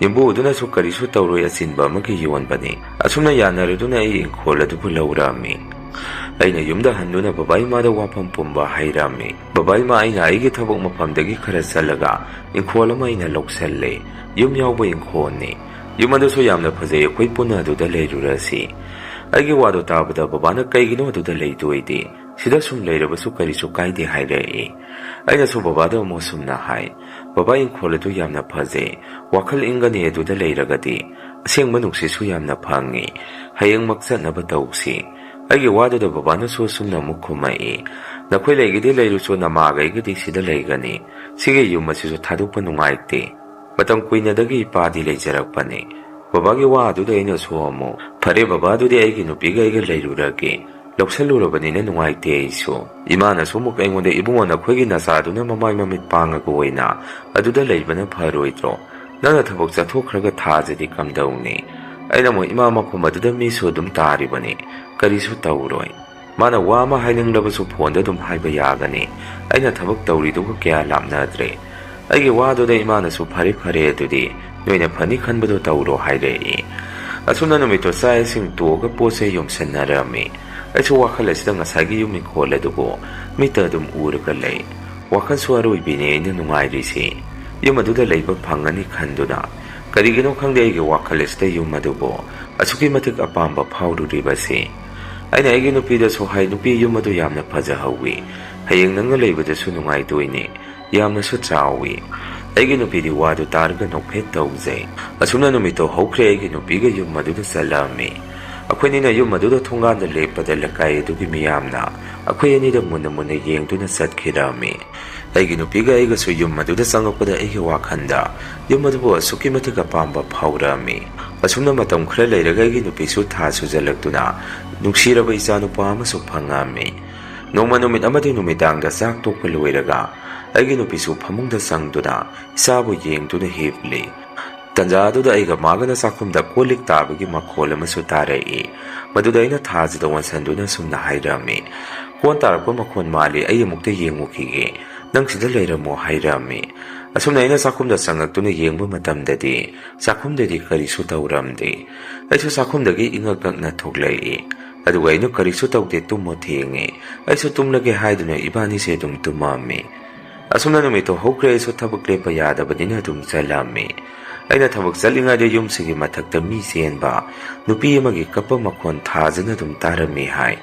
ꯌꯨꯝꯕꯨ ꯑꯗꯨꯅꯁꯨ, "ꯀꯔꯤꯁꯨ ꯇꯧꯔꯣꯏ, ꯑꯆꯤꯟꯕ ꯑꯃꯒꯤ ꯌꯣꯟꯕꯅꯤ꯫" ꯑꯁꯨꯝꯅ ꯌꯥꯅꯔꯗꯨꯅ ꯑꯩ ꯏꯪꯈꯣꯜ ꯑꯗꯨꯕꯨ ꯂꯧꯔꯝꯃꯤ꯫ ꯑꯩꯅ ꯌꯨꯝꯗ ꯍꯟꯗꯨꯅ ꯕꯕꯥ ꯏꯃꯥꯗ ꯋꯥꯐꯝ ꯄꯨꯝꯕ ꯍꯥꯏꯔꯝꯃꯤ꯫ "ꯕꯕꯥ ꯏꯃꯥ, ꯑꯩꯅ ꯑꯩꯒꯤ ꯊꯕꯛ ꯃꯐꯝꯗꯒꯤ ꯈꯔ ꯆꯠꯂꯒ ꯏꯪꯈꯣꯜ ꯑꯃ ꯑꯩꯅ ꯂꯧꯁꯜꯂꯦ꯫ ꯌꯨꯝ ꯌꯥꯎꯕ ꯏꯪꯈꯣꯜꯅꯤ꯫ ꯌꯨꯝ ꯑꯗꯨꯁꯨ ꯌꯥꯝꯅ ꯐꯖꯩ, ꯑꯩꯈꯣꯏ ꯄꯨꯟꯅ ꯑꯗꯨꯗ ꯂꯩꯔꯨꯔꯁꯤ꯫" ꯑꯩꯒꯤ ꯋꯥꯗꯣ ꯇꯥꯕꯗ ꯕꯕꯥꯅ, "ꯀꯩꯒꯤꯅꯣ ꯑꯗꯨꯗ ꯂꯩꯗꯣꯏꯗꯤ? ꯁꯤꯗ ꯁꯨꯝ ꯂꯩꯔꯕꯁꯨ ꯀꯔꯤꯁꯨ ꯀꯥꯏꯗꯦ" ꯍꯥꯏꯔꯛꯏ꯫ ꯑꯩꯅꯁꯨ ꯕꯕꯥꯗ ꯑꯃꯨꯛ ꯑꯁꯨꯝꯅ ꯍꯥꯏ, "ꯕꯕꯥ, ꯏꯪꯈꯣꯜ ꯑꯗꯨ ꯌꯥꯝꯅ ꯐꯖꯩ, ꯋꯥꯈꯜ ꯏꯪꯒꯅꯤ ꯑꯗꯨꯗ ꯂꯩꯔꯒꯗꯤ꯫ ꯑꯁꯦꯡꯕ ꯅꯨꯡꯁꯤꯠꯁꯨ ꯌꯥꯝꯅ ꯐꯪꯉꯤ꯫ ꯍꯌꯦꯡꯃꯛ ꯆꯠꯅꯕ ꯇꯧꯁꯤ꯫" ꯑꯩꯒꯤ ꯋꯥꯗꯨꯗ ꯕꯕꯥꯅꯁꯨ ꯑꯁꯨꯝꯅ ꯑꯃꯨꯛ ꯈꯨꯝꯃꯛꯏ, "ꯅꯈꯣꯏ ꯂꯩꯒꯗꯤ ꯂꯩꯔꯨꯆꯣ, ꯅꯃꯥꯒꯩꯒꯗꯤ ꯁꯤꯗ ꯂꯩꯒꯅꯤ꯫ ꯁꯤꯒꯤ ꯌꯨꯝ ꯑꯁꯤꯁꯨ ꯊꯥꯗꯣꯛꯄ ꯅꯨꯡꯉꯥꯏꯇꯦ꯫ ꯃꯇꯝ ꯀꯨꯏꯅꯗꯒꯤ ꯏꯄꯥꯗꯤ ꯂꯩꯖꯔꯛꯄꯅꯤ꯫ ꯕꯕꯥꯒꯤ ꯋꯥ ꯑꯗꯨꯗ ꯑꯩꯅꯁꯨ ꯑꯃꯨꯛ, 'ꯐꯔꯦ ꯕꯕꯥ, ꯑꯗꯨꯗꯤ ꯑꯩꯒꯤ ꯅꯨꯄꯤꯒ ꯑꯩꯒ ꯂꯩꯔꯨꯔꯒꯦ꯫ ꯂꯧꯁꯜꯂꯨꯔꯕꯅꯤꯅ ꯅꯨꯡꯉꯥꯏꯇꯦ ꯑꯩꯁꯨ.' ꯏꯃꯥꯅꯁꯨ ꯑꯃꯨꯛ ꯑꯩꯉꯣꯟꯗ, 'ꯏꯕꯨꯡꯉꯣ, ꯅꯈꯣꯏꯒꯤ ꯅꯆꯥꯗꯨꯅ ꯃꯃꯥꯏ ꯃꯃꯤꯠ ꯄꯥꯡꯉꯒ ꯑꯣꯏꯅ ꯑꯗꯨꯗ ꯂꯩꯕꯅ ꯐꯔꯣꯏꯗ꯭ꯔꯣ? ꯅꯪꯅ ꯊꯕꯛ ꯆꯠꯊꯣꯛꯈ꯭ꯔꯒ ꯊꯥꯖꯗꯤ ꯀꯝꯗꯧꯅꯤ?' ꯑꯩꯅ ꯑꯃꯨꯛ, 'ꯏꯃꯥ, ꯃꯐꯝ ꯑꯗꯨꯗ ꯃꯤꯁꯨ ꯑꯗꯨꯝ ꯇꯥꯔꯤꯕꯅꯤ, ꯀꯔꯤꯁꯨ ꯇꯧꯔꯣꯏ꯫ ꯃꯥꯅ ꯋꯥ ꯑꯃ ꯍꯥꯏꯅꯤꯡꯂꯕꯁꯨ ꯐꯣꯟꯗ ꯑꯗꯨꯝ ꯍꯥꯏꯕ ꯌꯥꯒꯅꯤ꯫ ꯑꯩꯅ ꯊꯕꯛ ꯇꯧꯔꯤꯗꯨꯒ ꯀꯌꯥ ꯂꯥꯞꯅꯗ꯭ꯔꯦ.' ꯑꯩꯒꯤ ꯋꯥꯗꯨꯗ ꯏꯃꯥꯅꯁꯨ, 'ꯐꯔꯦ, ꯐꯔꯦ, ꯑꯗꯨꯗꯤ ꯅꯣꯏꯅ ꯐꯅꯤ ꯈꯟꯕꯗꯣ ꯇꯧꯔꯣ,' ꯍꯥꯏꯔꯛꯏ꯫ ꯑꯁꯨꯝꯅ ꯅꯨꯃꯤꯠꯇꯣ ꯆꯥꯛ ꯏꯁꯤꯡ ꯇꯣꯛꯑꯒ ꯄꯣꯠ ꯆꯩ ꯌꯣꯝꯁꯟꯅꯔꯝꯃꯤ꯫ ꯑꯩꯁꯨ ꯋꯥꯈꯜ ꯑꯁꯤꯗ ꯉꯁꯥꯏꯒꯤ ꯌꯨꯝ ꯏꯪꯈꯣꯜ ꯑꯗꯨꯕꯨ ꯃꯤꯠꯇ ꯑꯗꯨꯝ ꯎꯔꯒ ꯂꯩ꯫ ꯋꯥꯈꯜꯁꯨ ꯑꯔꯣꯏꯕꯤꯅꯤ ꯑꯩꯅ ꯅꯨꯡꯉꯥꯏꯔꯤꯁꯤ꯫ ꯌꯨꯝ ꯑꯗꯨꯗ ꯂꯩꯕ ꯐꯪꯒꯅꯤ ꯈꯟꯗꯨꯅ꯫ ꯀꯔꯤꯒꯤꯅꯣ ꯈꯪꯗꯦ, ꯑꯩꯒꯤ ꯋꯥꯈꯜ ꯑꯁꯤꯗ ꯌꯨꯝ ꯑꯗꯨꯕꯨ ꯑꯁꯨꯛꯀꯤ ꯃꯇꯤꯛ ꯑꯄꯥꯝꯕ ꯐꯥꯎꯔꯨꯔꯤꯕꯁꯤ꯫ ꯑꯩꯅ ꯑꯩꯒꯤ ꯅꯨꯄꯤꯗꯁꯨ ꯍꯥꯏ, "ꯅꯨꯄꯤ, ꯌꯨꯝ ꯑꯗꯨ ꯌꯥꯝꯅ ꯐꯖꯍꯧꯋꯤ꯫ ꯍꯌꯦꯡ ꯅꯪꯅ ꯂꯩꯕꯗꯁꯨ ꯅꯨꯡꯉꯥꯏꯗꯣꯏꯅꯤ꯫ ꯌꯥꯝꯅꯁꯨ ꯆꯥꯎꯋꯤ꯫" ꯑꯩꯒꯤ ꯅꯨꯄꯤꯗꯤ ꯋꯥꯗꯨ ꯇꯥꯔꯒ ꯅꯣꯛꯐꯦꯠ ꯇꯧꯖꯩ꯫ ꯑꯁꯨꯝꯅ ꯅꯨꯃꯤꯠꯇꯣ ꯍꯧꯈ꯭ꯔꯦ, ꯑꯩꯒꯤ ꯅꯨꯄꯤꯒ ꯌꯨꯝ ꯑꯗꯨꯗ ꯆꯠꯂꯝꯃꯤ꯫ ꯑꯩꯈꯣꯏꯅꯤꯅ ꯌꯨꯝ ꯑꯗꯨꯗ ꯊꯣꯡꯒꯥꯟꯗ ꯂꯦꯞꯄꯗ ꯂꯩꯀꯥꯏ ꯑꯗꯨꯒꯤ ꯃꯤꯌꯥꯝꯅ ꯑꯩꯈꯣꯏ ꯑꯅꯤꯗ ꯃꯨꯟꯅ ꯃꯨꯟꯅ ꯌꯦꯡꯗꯨꯅ ꯆꯠꯈꯤꯔꯝꯃꯤ꯫ ꯑꯩꯒꯤ ꯅꯨꯄꯤꯒ ꯑꯩꯒꯁꯨ ꯌꯨꯝ ꯑꯗꯨꯗ ꯆꯪꯉꯛꯄꯗ ꯑꯩꯒꯤ ꯋꯥꯈꯜꯗ ꯌꯨꯝ ꯑꯗꯨꯕꯨ ꯑꯁꯨꯛꯀꯤ ꯃꯇꯤꯛ ꯑꯄꯥꯝꯕ ꯐꯥꯎꯔꯛꯑꯝꯃꯤ꯫ ꯑꯁꯨꯝꯅ ꯃꯇꯝ ꯈꯔ ꯂꯩꯔꯒ ꯑꯩꯒꯤ ꯅꯨꯄꯤꯁꯨ ꯊꯥ ꯁꯨꯖꯜꯂꯛꯇꯨꯅ ꯅꯨꯡꯁꯤꯔꯕ ꯏꯆꯥ ꯅꯨꯄꯥ ꯑꯃꯁꯨ ꯐꯪꯉꯛꯑꯝꯃꯤ꯫ ꯅꯣꯡꯃ ꯅꯨꯃꯤꯠ ꯑꯃꯗꯤ ꯅꯨꯃꯤꯗꯥꯡꯗ ꯆꯥꯛ ꯇꯣꯛꯄ ꯂꯣꯏꯔꯒ ꯑꯩꯒꯤ ꯅꯨꯄꯤꯁꯨ ꯐꯃꯨꯡꯗ ꯆꯪꯗꯨꯅ ꯏꯆꯥꯕꯨ ꯌꯦꯡꯗꯨꯅ ꯍꯤꯞꯂꯤ꯫ ꯇꯟꯖꯥ ꯑꯗꯨꯗ ꯑꯩꯒ ꯃꯥꯒꯅ ꯆꯥꯛꯈꯨꯝꯗ ꯀꯣꯜ ꯂꯤꯛ ꯇꯥꯕꯒꯤ ꯃꯈꯣꯜ ꯑꯃꯁꯨ ꯇꯥꯔꯛꯏ꯫ ꯃꯗꯨꯗ ꯑꯩꯅ ꯊꯥꯖꯗ ꯑꯣꯟꯁꯟꯗꯨꯅ ꯑꯁꯨꯝꯅ ꯍꯥꯏꯔꯝꯃꯤ, "ꯀꯣꯟ ꯇꯥꯔꯛꯄ ꯃꯈꯣꯜ ꯃꯥꯜꯂꯤ, ꯑꯩ ꯑꯃꯨꯛꯇ ꯌꯦꯡꯉꯨꯈꯤꯒꯦ, ꯅꯪ ꯁꯤꯗ ꯂꯩꯔꯝꯃꯣ," ꯍꯥꯏꯔꯝꯃꯤ꯫ ꯑꯁꯨꯝꯅ ꯑꯩꯅ ꯆꯥꯛꯈꯨꯝꯗ ꯆꯪꯉꯛꯇꯨꯅ ꯌꯦꯡꯕ ꯃꯇꯝꯗꯗꯤ ꯆꯥꯛꯈꯨꯝꯗꯗꯤ ꯀꯔꯤꯁꯨ ꯇꯧꯔꯝꯗꯦ꯫ ꯑꯩꯁꯨ ꯆꯥꯛꯈꯨꯝꯗꯒꯤ ꯏꯉꯛ ꯉꯛꯅ ꯊꯣꯛꯂꯛꯏ꯫ ꯑꯗꯨꯒ ꯑꯩꯅ, "ꯀꯔꯤꯁꯨ ꯇꯧꯗꯦ, ꯇꯨꯝꯃꯣ, ꯊꯦꯡꯉꯦ꯫" ꯑꯩꯁꯨ ꯇꯨꯝꯂꯒꯦ ꯍꯥꯏꯗꯨꯅ ꯏꯕꯥꯅꯤꯁꯦ ꯑꯗꯨꯝ ꯇꯨꯝꯃꯝꯃꯤ꯫ ꯑꯁꯨꯝꯅ ꯅꯨꯃꯤꯠꯇꯣ ꯍꯧꯈ꯭ꯔꯦ, ꯑꯩꯁꯨ ꯊꯕꯛ ꯂꯦꯞꯄ ꯌꯥꯗꯕꯅꯤꯅ ꯑꯗꯨꯝ ꯆꯠꯂꯝꯃꯤ꯫ ꯑꯩꯅ ꯊꯕꯛ ꯆꯠꯂꯤꯉꯩꯗ ꯌꯨꯝꯁꯤꯒꯤ ꯃꯊꯛꯇ ꯃꯤ ꯆꯦꯟꯕ, ꯅꯨꯄꯤ ꯑꯃꯒꯤ ꯀꯞꯄ ꯃꯈꯣꯟ ꯊꯥꯖꯅ ꯑꯗꯨꯝ ꯇꯥꯔꯝꯃꯤ ꯍꯥꯏ꯫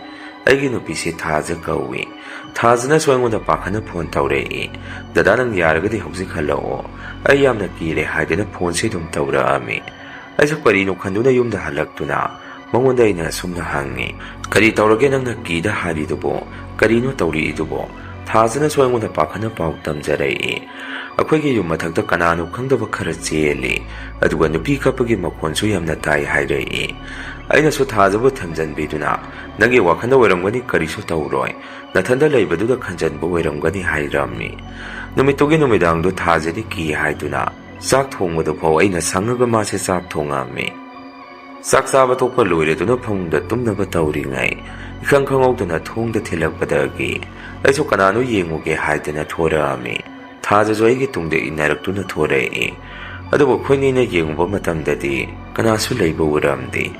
ꯑꯩꯒꯤ ꯅꯨꯄꯤꯁꯤ ꯊꯥꯖ ꯀꯧꯏ꯫ ꯊꯥꯖꯅꯁꯨ ꯑꯩꯉꯣꯟꯗ ꯄꯥꯈꯠꯅ ꯐꯣꯟ ꯇꯧꯔꯛꯏ, "ꯗꯗꯥ, ꯅꯪ ꯌꯥꯔꯒꯗꯤ ꯍꯧꯖꯤꯛ ꯍꯜꯂꯛꯑꯣ꯫ ꯑꯩ ꯌꯥꯝꯅ ꯀꯤꯔꯦ," ꯍꯥꯏꯗꯅ ꯐꯣꯟꯁꯦ ꯑꯗꯨꯝ ꯇꯧꯔꯛꯑꯝꯃꯤ꯫ ꯑꯩꯁꯨ ꯀꯔꯤꯅꯣ ꯈꯟꯗꯨꯅ ꯌꯨꯝꯗ ꯍꯜꯂꯛꯇꯨꯅ ꯃꯉꯣꯟꯗ ꯑꯩꯅ ꯑꯁꯨꯝꯅ ꯍꯪꯉꯤ, "ꯀꯔꯤ ꯇꯧꯔꯒꯦ ꯅꯪꯅ ꯀꯤꯗ ꯍꯥꯏꯔꯤꯗꯨꯕꯣ? ꯀꯔꯤꯅꯣ ꯇꯧꯔꯤꯗꯨꯕꯣ?" ꯊꯥꯖꯅꯁꯨ ꯑꯩꯉꯣꯟꯗ ꯄꯥꯈꯠꯅ ꯄꯥꯎ ꯇꯝꯖꯔꯛꯏ꯫ ꯑꯩꯈꯣꯏꯒꯤ ꯌꯨꯝ ꯃꯊꯛꯇ ꯀꯅꯥꯅꯣ ꯈꯪꯗꯕ ꯈꯔ ꯆꯦꯜꯂꯤ, ꯑꯗꯨꯒ ꯅꯨꯄꯤ ꯀꯞꯄꯒꯤ ꯃꯈꯣꯟꯁꯨ ꯌꯥꯝꯅ ꯇꯥꯏ ꯍꯥꯏꯔꯛꯏ꯫ ꯑꯩꯅꯁꯨ ꯊꯥꯖꯕꯨ ꯊꯦꯝꯖꯤꯟꯕꯤꯗꯨꯅ, "ꯅꯪꯒꯤ ꯋꯥꯈꯜꯗ ꯑꯣꯏꯔꯝꯒꯅꯤ, ꯀꯔꯤꯁꯨ ꯇꯧꯔꯣꯏ, ꯅꯊꯟꯗ ꯂꯩꯕꯗꯨꯗ ꯈꯟꯖꯟꯕ ꯑꯣꯏꯔꯝꯒꯅꯤ" ꯍꯥꯏꯔꯝꯃꯤ꯫ ꯅꯨꯃꯤꯠꯇꯨꯒꯤ ꯅꯨꯃꯤꯗꯥꯡꯗꯨ ꯊꯥꯖꯗꯤ ꯀꯤ ꯍꯥꯏꯗꯨꯅ ꯆꯥꯛ ꯊꯣꯡꯕꯗꯨ ꯐꯥꯎ ꯑꯩꯅ ꯁꯪꯉꯒ ꯃꯥꯁꯦ ꯆꯥꯛ ꯊꯣꯡꯉꯝꯃꯤ꯫ ꯆꯥꯛ ꯆꯥꯕ ꯇꯣꯛꯄ ꯂꯣꯏꯔꯗꯨꯅ ꯐꯃꯨꯡꯗ ꯇꯨꯝꯅꯕ ꯇꯧꯔꯤꯉꯩ, ꯏꯈꯪ ꯈꯪꯍꯧꯗꯅ ꯊꯣꯡꯗ ꯊꯤꯜꯂꯛꯄꯗꯒꯤ ꯑꯩꯁꯨ ꯀꯅꯥꯅꯣ ꯌꯦꯡꯉꯨꯒꯦ ꯍꯥꯏꯗꯅ ꯊꯣꯔꯛꯑꯝꯃꯤ꯫ ꯊꯥꯖꯁꯨ ꯑꯩꯒꯤ ꯇꯨꯡꯗ ꯏꯟꯅꯔꯛꯇꯨꯅ ꯊꯣꯔꯛꯏ꯫ ꯑꯗꯨꯕꯨ ꯑꯩꯈꯣꯏꯅꯤꯅ ꯌꯦꯡꯉꯨꯕ ꯃꯇꯝꯗꯗꯤ ꯀꯅꯥꯁꯨ ꯂꯩꯕ ꯎꯔꯝꯗꯦ꯫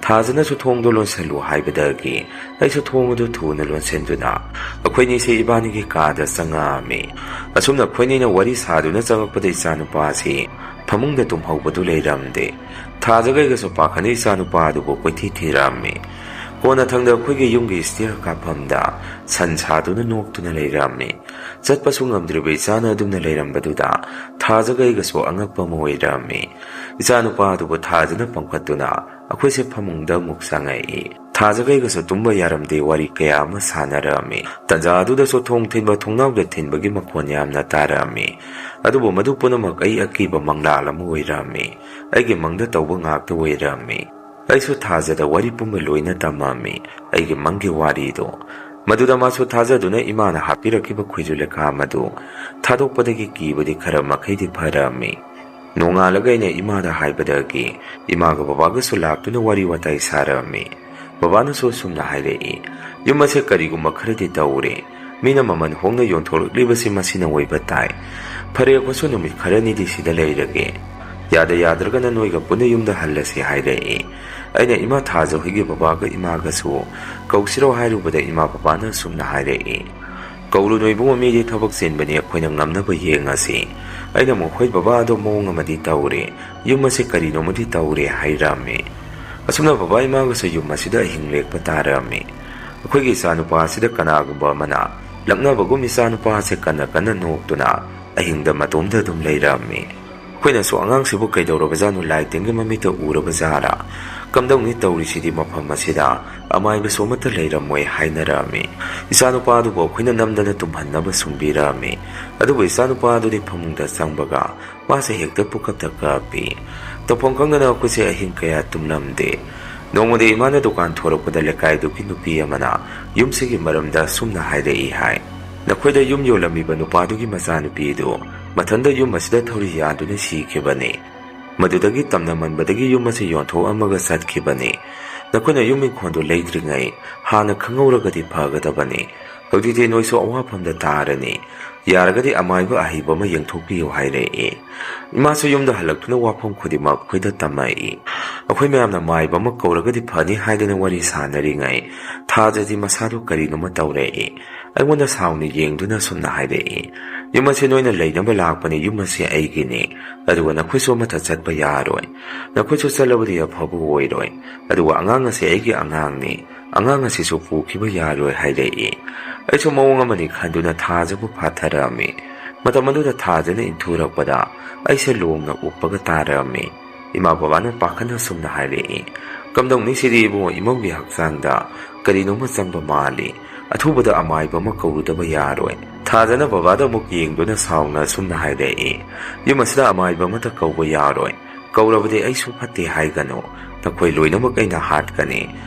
ꯊꯥꯖꯅꯁꯨ "ꯊꯣꯡꯗꯣ ꯂꯣꯟꯁꯜꯂꯨ" ꯍꯥꯏꯕꯗꯒꯤ ꯑꯩꯁꯨ ꯊꯣꯡ ꯑꯗꯨ ꯊꯨꯅ ꯂꯣꯟꯁꯤꯟꯗꯨꯅ ꯑꯩꯈꯣꯏꯅꯤꯁꯦ ꯏꯕꯥꯅꯤꯒꯤ ꯀꯥꯗ ꯆꯪꯉꯛꯑꯝꯃꯤ꯫ ꯑꯁꯨꯝꯅ ꯑꯩꯈꯣꯏꯅꯤꯅ ꯋꯥꯔꯤ ꯁꯥꯗꯨꯅ ꯆꯪꯉꯛꯄꯗ ꯏꯆꯥꯅꯨꯄꯥꯁꯤ ꯐꯃꯨꯡꯗ ꯇꯨꯝꯍꯧꯕꯗꯨ ꯂꯩꯔꯝꯗꯦ꯫ ꯊꯥꯖꯒꯩꯒꯁꯨ ꯄꯥꯈꯠꯅ ꯏꯆꯥꯅꯨꯄꯥ ꯑꯗꯨꯕꯨ ꯀꯣꯏꯊꯤ ꯊꯤꯔꯝꯃꯤ꯫ ꯀꯣꯟꯅꯊꯪꯗ ꯑꯩꯈꯣꯏꯒꯤ ꯌꯨꯝꯒꯤ ꯁ꯭ꯇꯤꯌꯔ ꯀꯥꯐꯝꯗ ꯁꯟ ꯁꯥꯗꯨꯅ ꯅꯣꯛꯇꯨꯅ ꯂꯩꯔꯝꯃꯤ꯫ ꯆꯠꯄꯁꯨ ꯉꯝꯗ꯭ꯔꯤꯕ ꯏꯆꯥꯅ ꯑꯗꯨꯝꯅ ꯂꯩꯔꯝꯕꯗꯨꯗ ꯊꯥꯖꯒꯩꯒꯁꯨ ꯑꯉꯛꯄ ꯑꯃ ꯑꯣꯏꯔꯝꯃꯤ꯫ ꯏꯆꯥꯅꯨꯄꯥ ꯑꯗꯨꯕꯨ ꯊꯥꯖꯅ ꯄꯝꯈꯠꯇꯨꯅ ꯑꯩꯈꯣꯏꯁꯦ ꯐꯃꯨꯡꯗ ꯑꯃꯨꯛ ꯆꯪꯉꯛꯏ꯫ ꯊꯥꯖꯒꯩꯒꯁꯨ ꯇꯨꯝꯕ ꯌꯥꯔꯝꯗꯦ, ꯋꯥꯔꯤ ꯀꯌꯥ ꯑꯃ ꯁꯥꯟꯅꯔꯝꯃꯤ꯫ ꯇꯟꯖꯥ ꯑꯗꯨꯗꯁꯨ ꯊꯣꯡ ꯊꯤꯟꯕ, ꯊꯣꯡꯅꯥꯎꯗ ꯊꯤꯟꯕꯒꯤ ꯃꯈꯣꯟ ꯌꯥꯝꯅ ꯇꯥꯔꯝꯃꯤ꯫ ꯑꯗꯨꯕꯨ ꯃꯗꯨ ꯄꯨꯝꯅꯃꯛ ꯑꯩ ꯑꯀꯤꯕ ꯃꯪꯂꯥꯜ ꯑꯃ ꯑꯣꯏꯔꯝꯃꯤ꯫ ꯑꯩꯒꯤ ꯃꯪꯗ ꯇꯧꯕ ꯉꯥꯛꯇ ꯑꯣꯏꯔꯝꯃꯤ꯫ ꯑꯩꯁꯨ ꯊꯥꯖꯗ ꯋꯥꯔꯤ ꯄꯨꯝꯕ ꯂꯣꯏꯅ ꯇꯝꯃꯝꯃꯤ, ꯑꯩꯒꯤ ꯃꯪꯒꯤ ꯋꯥꯔꯤꯗꯣ꯫ ꯃꯗꯨꯗ ꯃꯥꯁꯨ ꯊꯥꯖꯗꯨꯅ ꯏꯃꯥꯅ ꯍꯥꯞꯄꯤꯔꯛꯈꯤꯕ ꯈꯣꯏꯖꯨ ꯂꯩꯈꯥꯝ ꯑꯗꯨ ꯊꯥꯗꯣꯛꯄꯗꯒꯤ ꯀꯤꯕꯗꯤ ꯈꯔ ꯃꯈꯩꯗꯤ ꯐꯔꯝꯃꯤ꯫ ꯅꯣꯡꯉꯥꯜꯂꯒ ꯑꯩꯅ ꯏꯃꯥꯗ ꯍꯥꯏꯕꯗꯒꯤ ꯏꯃꯥꯒ ꯕꯕꯥꯒꯁꯨ ꯂꯥꯛꯇꯨꯅ ꯋꯥꯔꯤ ꯋꯥꯇꯥꯏ ꯁꯥꯔꯝꯃꯤ꯫ ꯕꯕꯥꯅꯁꯨ ꯑꯁꯨꯝꯅ ꯍꯥꯏꯔꯛꯏ, "ꯌꯨꯝ ꯑꯁꯦ ꯀꯔꯤꯒꯨꯝꯕ ꯈꯔꯗꯤ ꯇꯧꯔꯦ꯫ ꯃꯤꯅ ꯃꯃꯜ ꯍꯣꯡꯅ ꯌꯣꯟꯊꯣꯔꯛꯂꯤꯕꯁꯤ ꯃꯁꯤꯅ ꯑꯣꯏꯕ ꯇꯥꯏ꯫ ꯐꯔꯦ, ꯑꯩꯈꯣꯏꯁꯨ ꯅꯨꯃꯤꯠ ꯈꯔꯅꯤꯗꯤ ꯁꯤꯗ ꯂꯩꯔꯒꯦ꯫ ꯌꯥꯗ ꯌꯥꯗ꯭ꯔꯒꯅ ꯅꯣꯏꯒ ꯄꯨꯟꯅ ꯌꯨꯝꯗ ꯍꯜꯂꯁꯤ" ꯍꯥꯏꯔꯛꯏ꯫ ꯑꯩꯅ ꯏꯃꯥ ꯊꯥꯖ ꯍꯣꯏꯒꯤ ꯕꯕꯥꯒ ꯏꯃꯥꯒꯁꯨ ꯀꯧꯁꯤꯔꯣ ꯍꯥꯏꯔꯨꯕꯗ ꯏꯃꯥ ꯕꯕꯥꯅ ꯑꯁꯨꯝꯅ ꯍꯥꯏꯔꯛꯏ, "ꯀꯧꯔꯨꯅꯨ ꯏꯕꯨꯡꯉꯣ, ꯃꯤꯗꯤ ꯊꯕꯛ ꯆꯤꯟꯕꯅꯤ, ꯑꯩꯈꯣꯏꯅ ꯉꯝꯅꯕ ꯌꯦꯡꯉꯁꯤ꯫ ꯑꯩꯅ ꯃꯈꯣꯏ ꯕꯕꯥ ꯑꯗꯣ ꯃꯑꯣꯡ ꯑꯃꯗꯤ ꯇꯧꯔꯦ, ꯌꯨꯝ ꯑꯁꯦ ꯀꯔꯤꯅꯣꯃꯗꯤ ꯇꯧꯔꯦ" ꯍꯥꯏꯔꯝꯃꯤ꯫ ꯑꯁꯨꯝꯅ ꯕꯕꯥ ꯏꯃꯥꯒꯁꯨ ꯌꯨꯝ ꯑꯁꯤꯗ ꯑꯍꯤꯡ ꯂꯦꯛꯄ ꯇꯥꯔꯝꯃꯤ꯫ ꯑꯩꯈꯣꯏꯒꯤ ꯏꯆꯥꯅꯨꯄꯥ ꯑꯁꯤꯗ ꯀꯅꯥꯒꯨꯝꯕ ꯑꯃꯅ ꯂꯛꯅꯕꯒꯨꯝ ꯏꯆꯥꯅꯨꯄꯥ ꯑꯁꯦ ꯀꯟꯅ ꯀꯟꯅ ꯅꯣꯛꯇꯨꯅ ꯑꯍꯤꯡꯗ ꯃꯇꯣꯝꯗ ꯑꯗꯨꯝ ꯂꯩꯔꯝꯃꯤ꯫ ꯑꯩꯈꯣꯏꯅꯁꯨ "ꯑꯉꯥꯡꯁꯤꯕꯨ ꯀꯩꯗꯧꯔꯕꯖꯥꯠꯅꯣ, ꯂꯥꯏ ꯇꯤꯟꯒꯤ ꯃꯃꯤꯠꯇ ꯎꯔꯕꯖꯥꯠꯔꯥ? ꯀꯝꯗꯧꯅꯤ ꯇꯧꯔꯤꯁꯤꯗꯤ, ꯃꯐꯝ ꯑꯁꯤꯗ ꯑꯃꯥꯏꯕꯁꯨ ꯑꯃꯠꯇ ꯂꯩꯔꯝꯃꯣꯏ" ꯍꯥꯏꯅꯔꯛꯑꯝꯃꯤ꯫ "ꯏꯆꯥꯅꯨꯄꯥ ꯑꯗꯨꯕꯨ ꯑꯩꯈꯣꯏꯅ ꯅꯝꯗꯅ ꯇꯨꯝꯍꯟꯅꯕ ꯁꯨꯝꯕꯤꯔꯛꯑꯝꯃꯤ꯫ ꯑꯗꯨꯕꯨ ꯏꯆꯥꯅꯨꯄꯥ ꯑꯗꯨꯗꯤ ꯐꯃꯨꯡꯗ ꯆꯪꯕꯒ ꯃꯥꯁꯦ ꯍꯦꯛꯇ ꯄꯨꯀꯞꯇ ꯀꯞꯄꯤ꯫ ꯇꯧꯐꯝ ꯈꯪꯗꯅ ꯑꯩꯈꯣꯏꯁꯦ ꯑꯍꯤꯡ ꯀꯌꯥ ꯇꯨꯝꯂꯝꯗꯦ꯫ ꯅꯣꯡꯃꯗꯤ ꯏꯃꯥꯅ ꯗꯨꯀꯥꯟ ꯊꯣꯔꯛꯄꯗ ꯂꯩꯀꯥꯏꯗꯨꯒꯤ ꯅꯨꯄꯤ ꯑꯃꯅ ꯌꯨꯝꯁꯤꯒꯤ ꯃꯔꯝꯗ ꯁꯨꯝꯅ ꯍꯥꯏꯔꯛꯏ ꯍꯥꯏ, "ꯅꯈꯣꯏꯗ ꯌꯨꯝ ꯌꯣꯜꯂꯝꯃꯤꯕ ꯅꯨꯄꯥꯗꯨꯒꯤ ꯃꯆꯥꯅꯨꯄꯤꯗꯨ ꯃꯊꯟꯇ ꯌꯨꯝ ꯑꯁꯤꯗ ꯊꯧꯔꯤ ꯌꯥꯟꯗꯨꯅ ꯁꯤꯈꯤꯕꯅꯤ꯫ ꯃꯗꯨꯗꯒꯤ ꯇꯝꯅ ꯃꯟꯕꯗꯒꯤ ꯌꯨꯝ ꯑꯁꯤ ꯌꯣꯟꯊꯣꯛꯑꯝꯃꯒ ꯆꯠꯈꯤꯕꯅꯤ꯫ ꯅꯈꯣꯏꯅ ꯌꯨꯝ ꯏꯪꯈꯣꯜꯗꯨ ꯂꯩꯗ꯭ꯔꯤꯉꯩ ꯍꯥꯟꯅ ꯈꯪꯍꯧꯔꯒꯗꯤ ꯐꯒꯗꯕꯅꯤ꯫ ꯍꯧꯖꯤꯛꯇꯤ ꯅꯣꯏꯁꯨ ꯑꯋꯥꯐꯝꯗ ꯇꯥꯔꯅꯤ꯫ ꯌꯥꯔꯒꯗꯤ ꯑꯃꯥꯏꯕ ꯑꯍꯩꯕ ꯑꯃ ꯌꯦꯡꯊꯣꯛꯄꯤꯌꯨ" ꯍꯥꯏꯔꯛꯏ꯫ ꯏꯃꯥꯁꯨ ꯌꯨꯝꯗ ꯍꯜꯂꯛꯇꯨꯅ ꯋꯥꯐꯝ ꯈꯨꯗꯤꯡꯃꯛ ꯑꯩꯈꯣꯏꯗ ꯇꯝꯃꯛꯏ꯫ ꯑꯩꯈꯣꯏ ꯃꯌꯥꯝꯅ ꯃꯥꯏꯕ ꯑꯃ ꯀꯧꯔꯒꯗꯤ ꯐꯅꯤ ꯍꯥꯏꯗꯅ ꯋꯥꯔꯤ ꯁꯥꯟꯅꯔꯤꯉꯩ, ꯊꯥꯖꯗꯤ ꯃꯁꯥꯗꯨ ꯀꯔꯤꯅꯣꯃ ꯇꯧꯔꯛꯏ꯫ ꯑꯩꯉꯣꯟꯗ ꯁꯥꯎꯅ ꯌꯦꯡꯗꯨꯅ ꯁꯨꯝꯅ ꯍꯥꯏꯔꯛꯏ, "ꯌꯨꯝ ꯑꯁꯤ ꯅꯣꯏꯅ ꯂꯩꯅꯕ ꯂꯥꯛꯄꯅꯤ, ꯌꯨꯝ ꯑꯁꯤ ꯑꯩꯒꯤꯅꯤ, ꯑꯗꯨꯒ ꯅꯈꯣꯏꯁꯨ ꯑꯃꯠꯇ ꯆꯠꯄ ꯌꯥꯔꯣꯏ꯫ ꯅꯈꯣꯏꯁꯨ ꯆꯠꯂꯕꯗꯤ ꯑꯐꯕ ꯑꯣꯏꯔꯣꯏ, ꯑꯗꯨꯒ ꯑꯉꯥꯡ ꯑꯁꯤ ꯑꯩꯒꯤ ꯑꯉꯥꯡꯅꯤ, ꯑꯉꯥꯡ ꯑꯁꯤꯁꯨ ꯄꯨꯈꯤꯕ ꯌꯥꯔꯣꯏ" ꯍꯥꯏꯔꯛꯏ꯫ ꯑꯩꯁꯨ ꯃꯑꯣꯡ ꯑꯃꯅꯤ ꯈꯟꯗꯨꯅ ꯊꯥꯖꯕꯨ ꯐꯥꯊꯔꯛꯑꯝꯃꯤ꯫ ꯃꯇꯝ ꯑꯗꯨꯗ ꯊꯥꯖꯅ ꯏꯟꯊꯨꯔꯛꯄꯗ ꯑꯩꯁꯦ ꯂꯣꯡꯅ ꯎꯞꯄꯒ ꯇꯥꯔꯛꯑꯝꯃꯤ꯫ ꯏꯃꯥ ꯕꯕꯥꯅ ꯄꯥꯈꯠꯅ ꯁꯨꯝꯅ ꯍꯥꯏꯔꯛꯏ, "ꯀꯝꯗꯧꯅꯤ ꯁꯤꯗꯤ ꯏꯕꯨꯡꯉꯣ, ꯏꯃꯧꯒꯤ ꯍꯛꯆꯥꯡꯗ ꯀꯔꯤꯅꯣꯃ ꯆꯪꯕ ꯃꯥꯜꯂꯤ꯫ ꯑꯊꯨꯕꯗ ꯑꯃꯥꯏꯕ ꯑꯃ ꯀꯧꯔꯨꯗꯕ ꯌꯥꯔꯣꯏ"꯫ ꯊꯥꯖꯅ ꯕꯕꯥꯗ ꯑꯃꯨꯛ ꯌꯦꯡꯗꯨꯅ ꯁꯥꯎꯅ ꯁꯨꯝꯅ ꯍꯥꯏꯔꯛꯏ, "ꯌꯨꯝ ꯑꯁꯤꯗ ꯑꯃꯥꯏꯕ ꯑꯃꯠꯇ ꯀꯧꯕ ꯌꯥꯔꯣꯏ꯫ ꯀꯧꯔꯕꯗꯤ ꯑꯩꯁꯨ ꯐꯠꯇꯦ ꯍꯥꯏꯒꯅꯨ꯫ ꯅꯈꯣꯏ ꯂꯣꯏꯅꯃꯛ ꯑꯩꯅ ꯍꯥꯠꯀꯅꯤ"꯫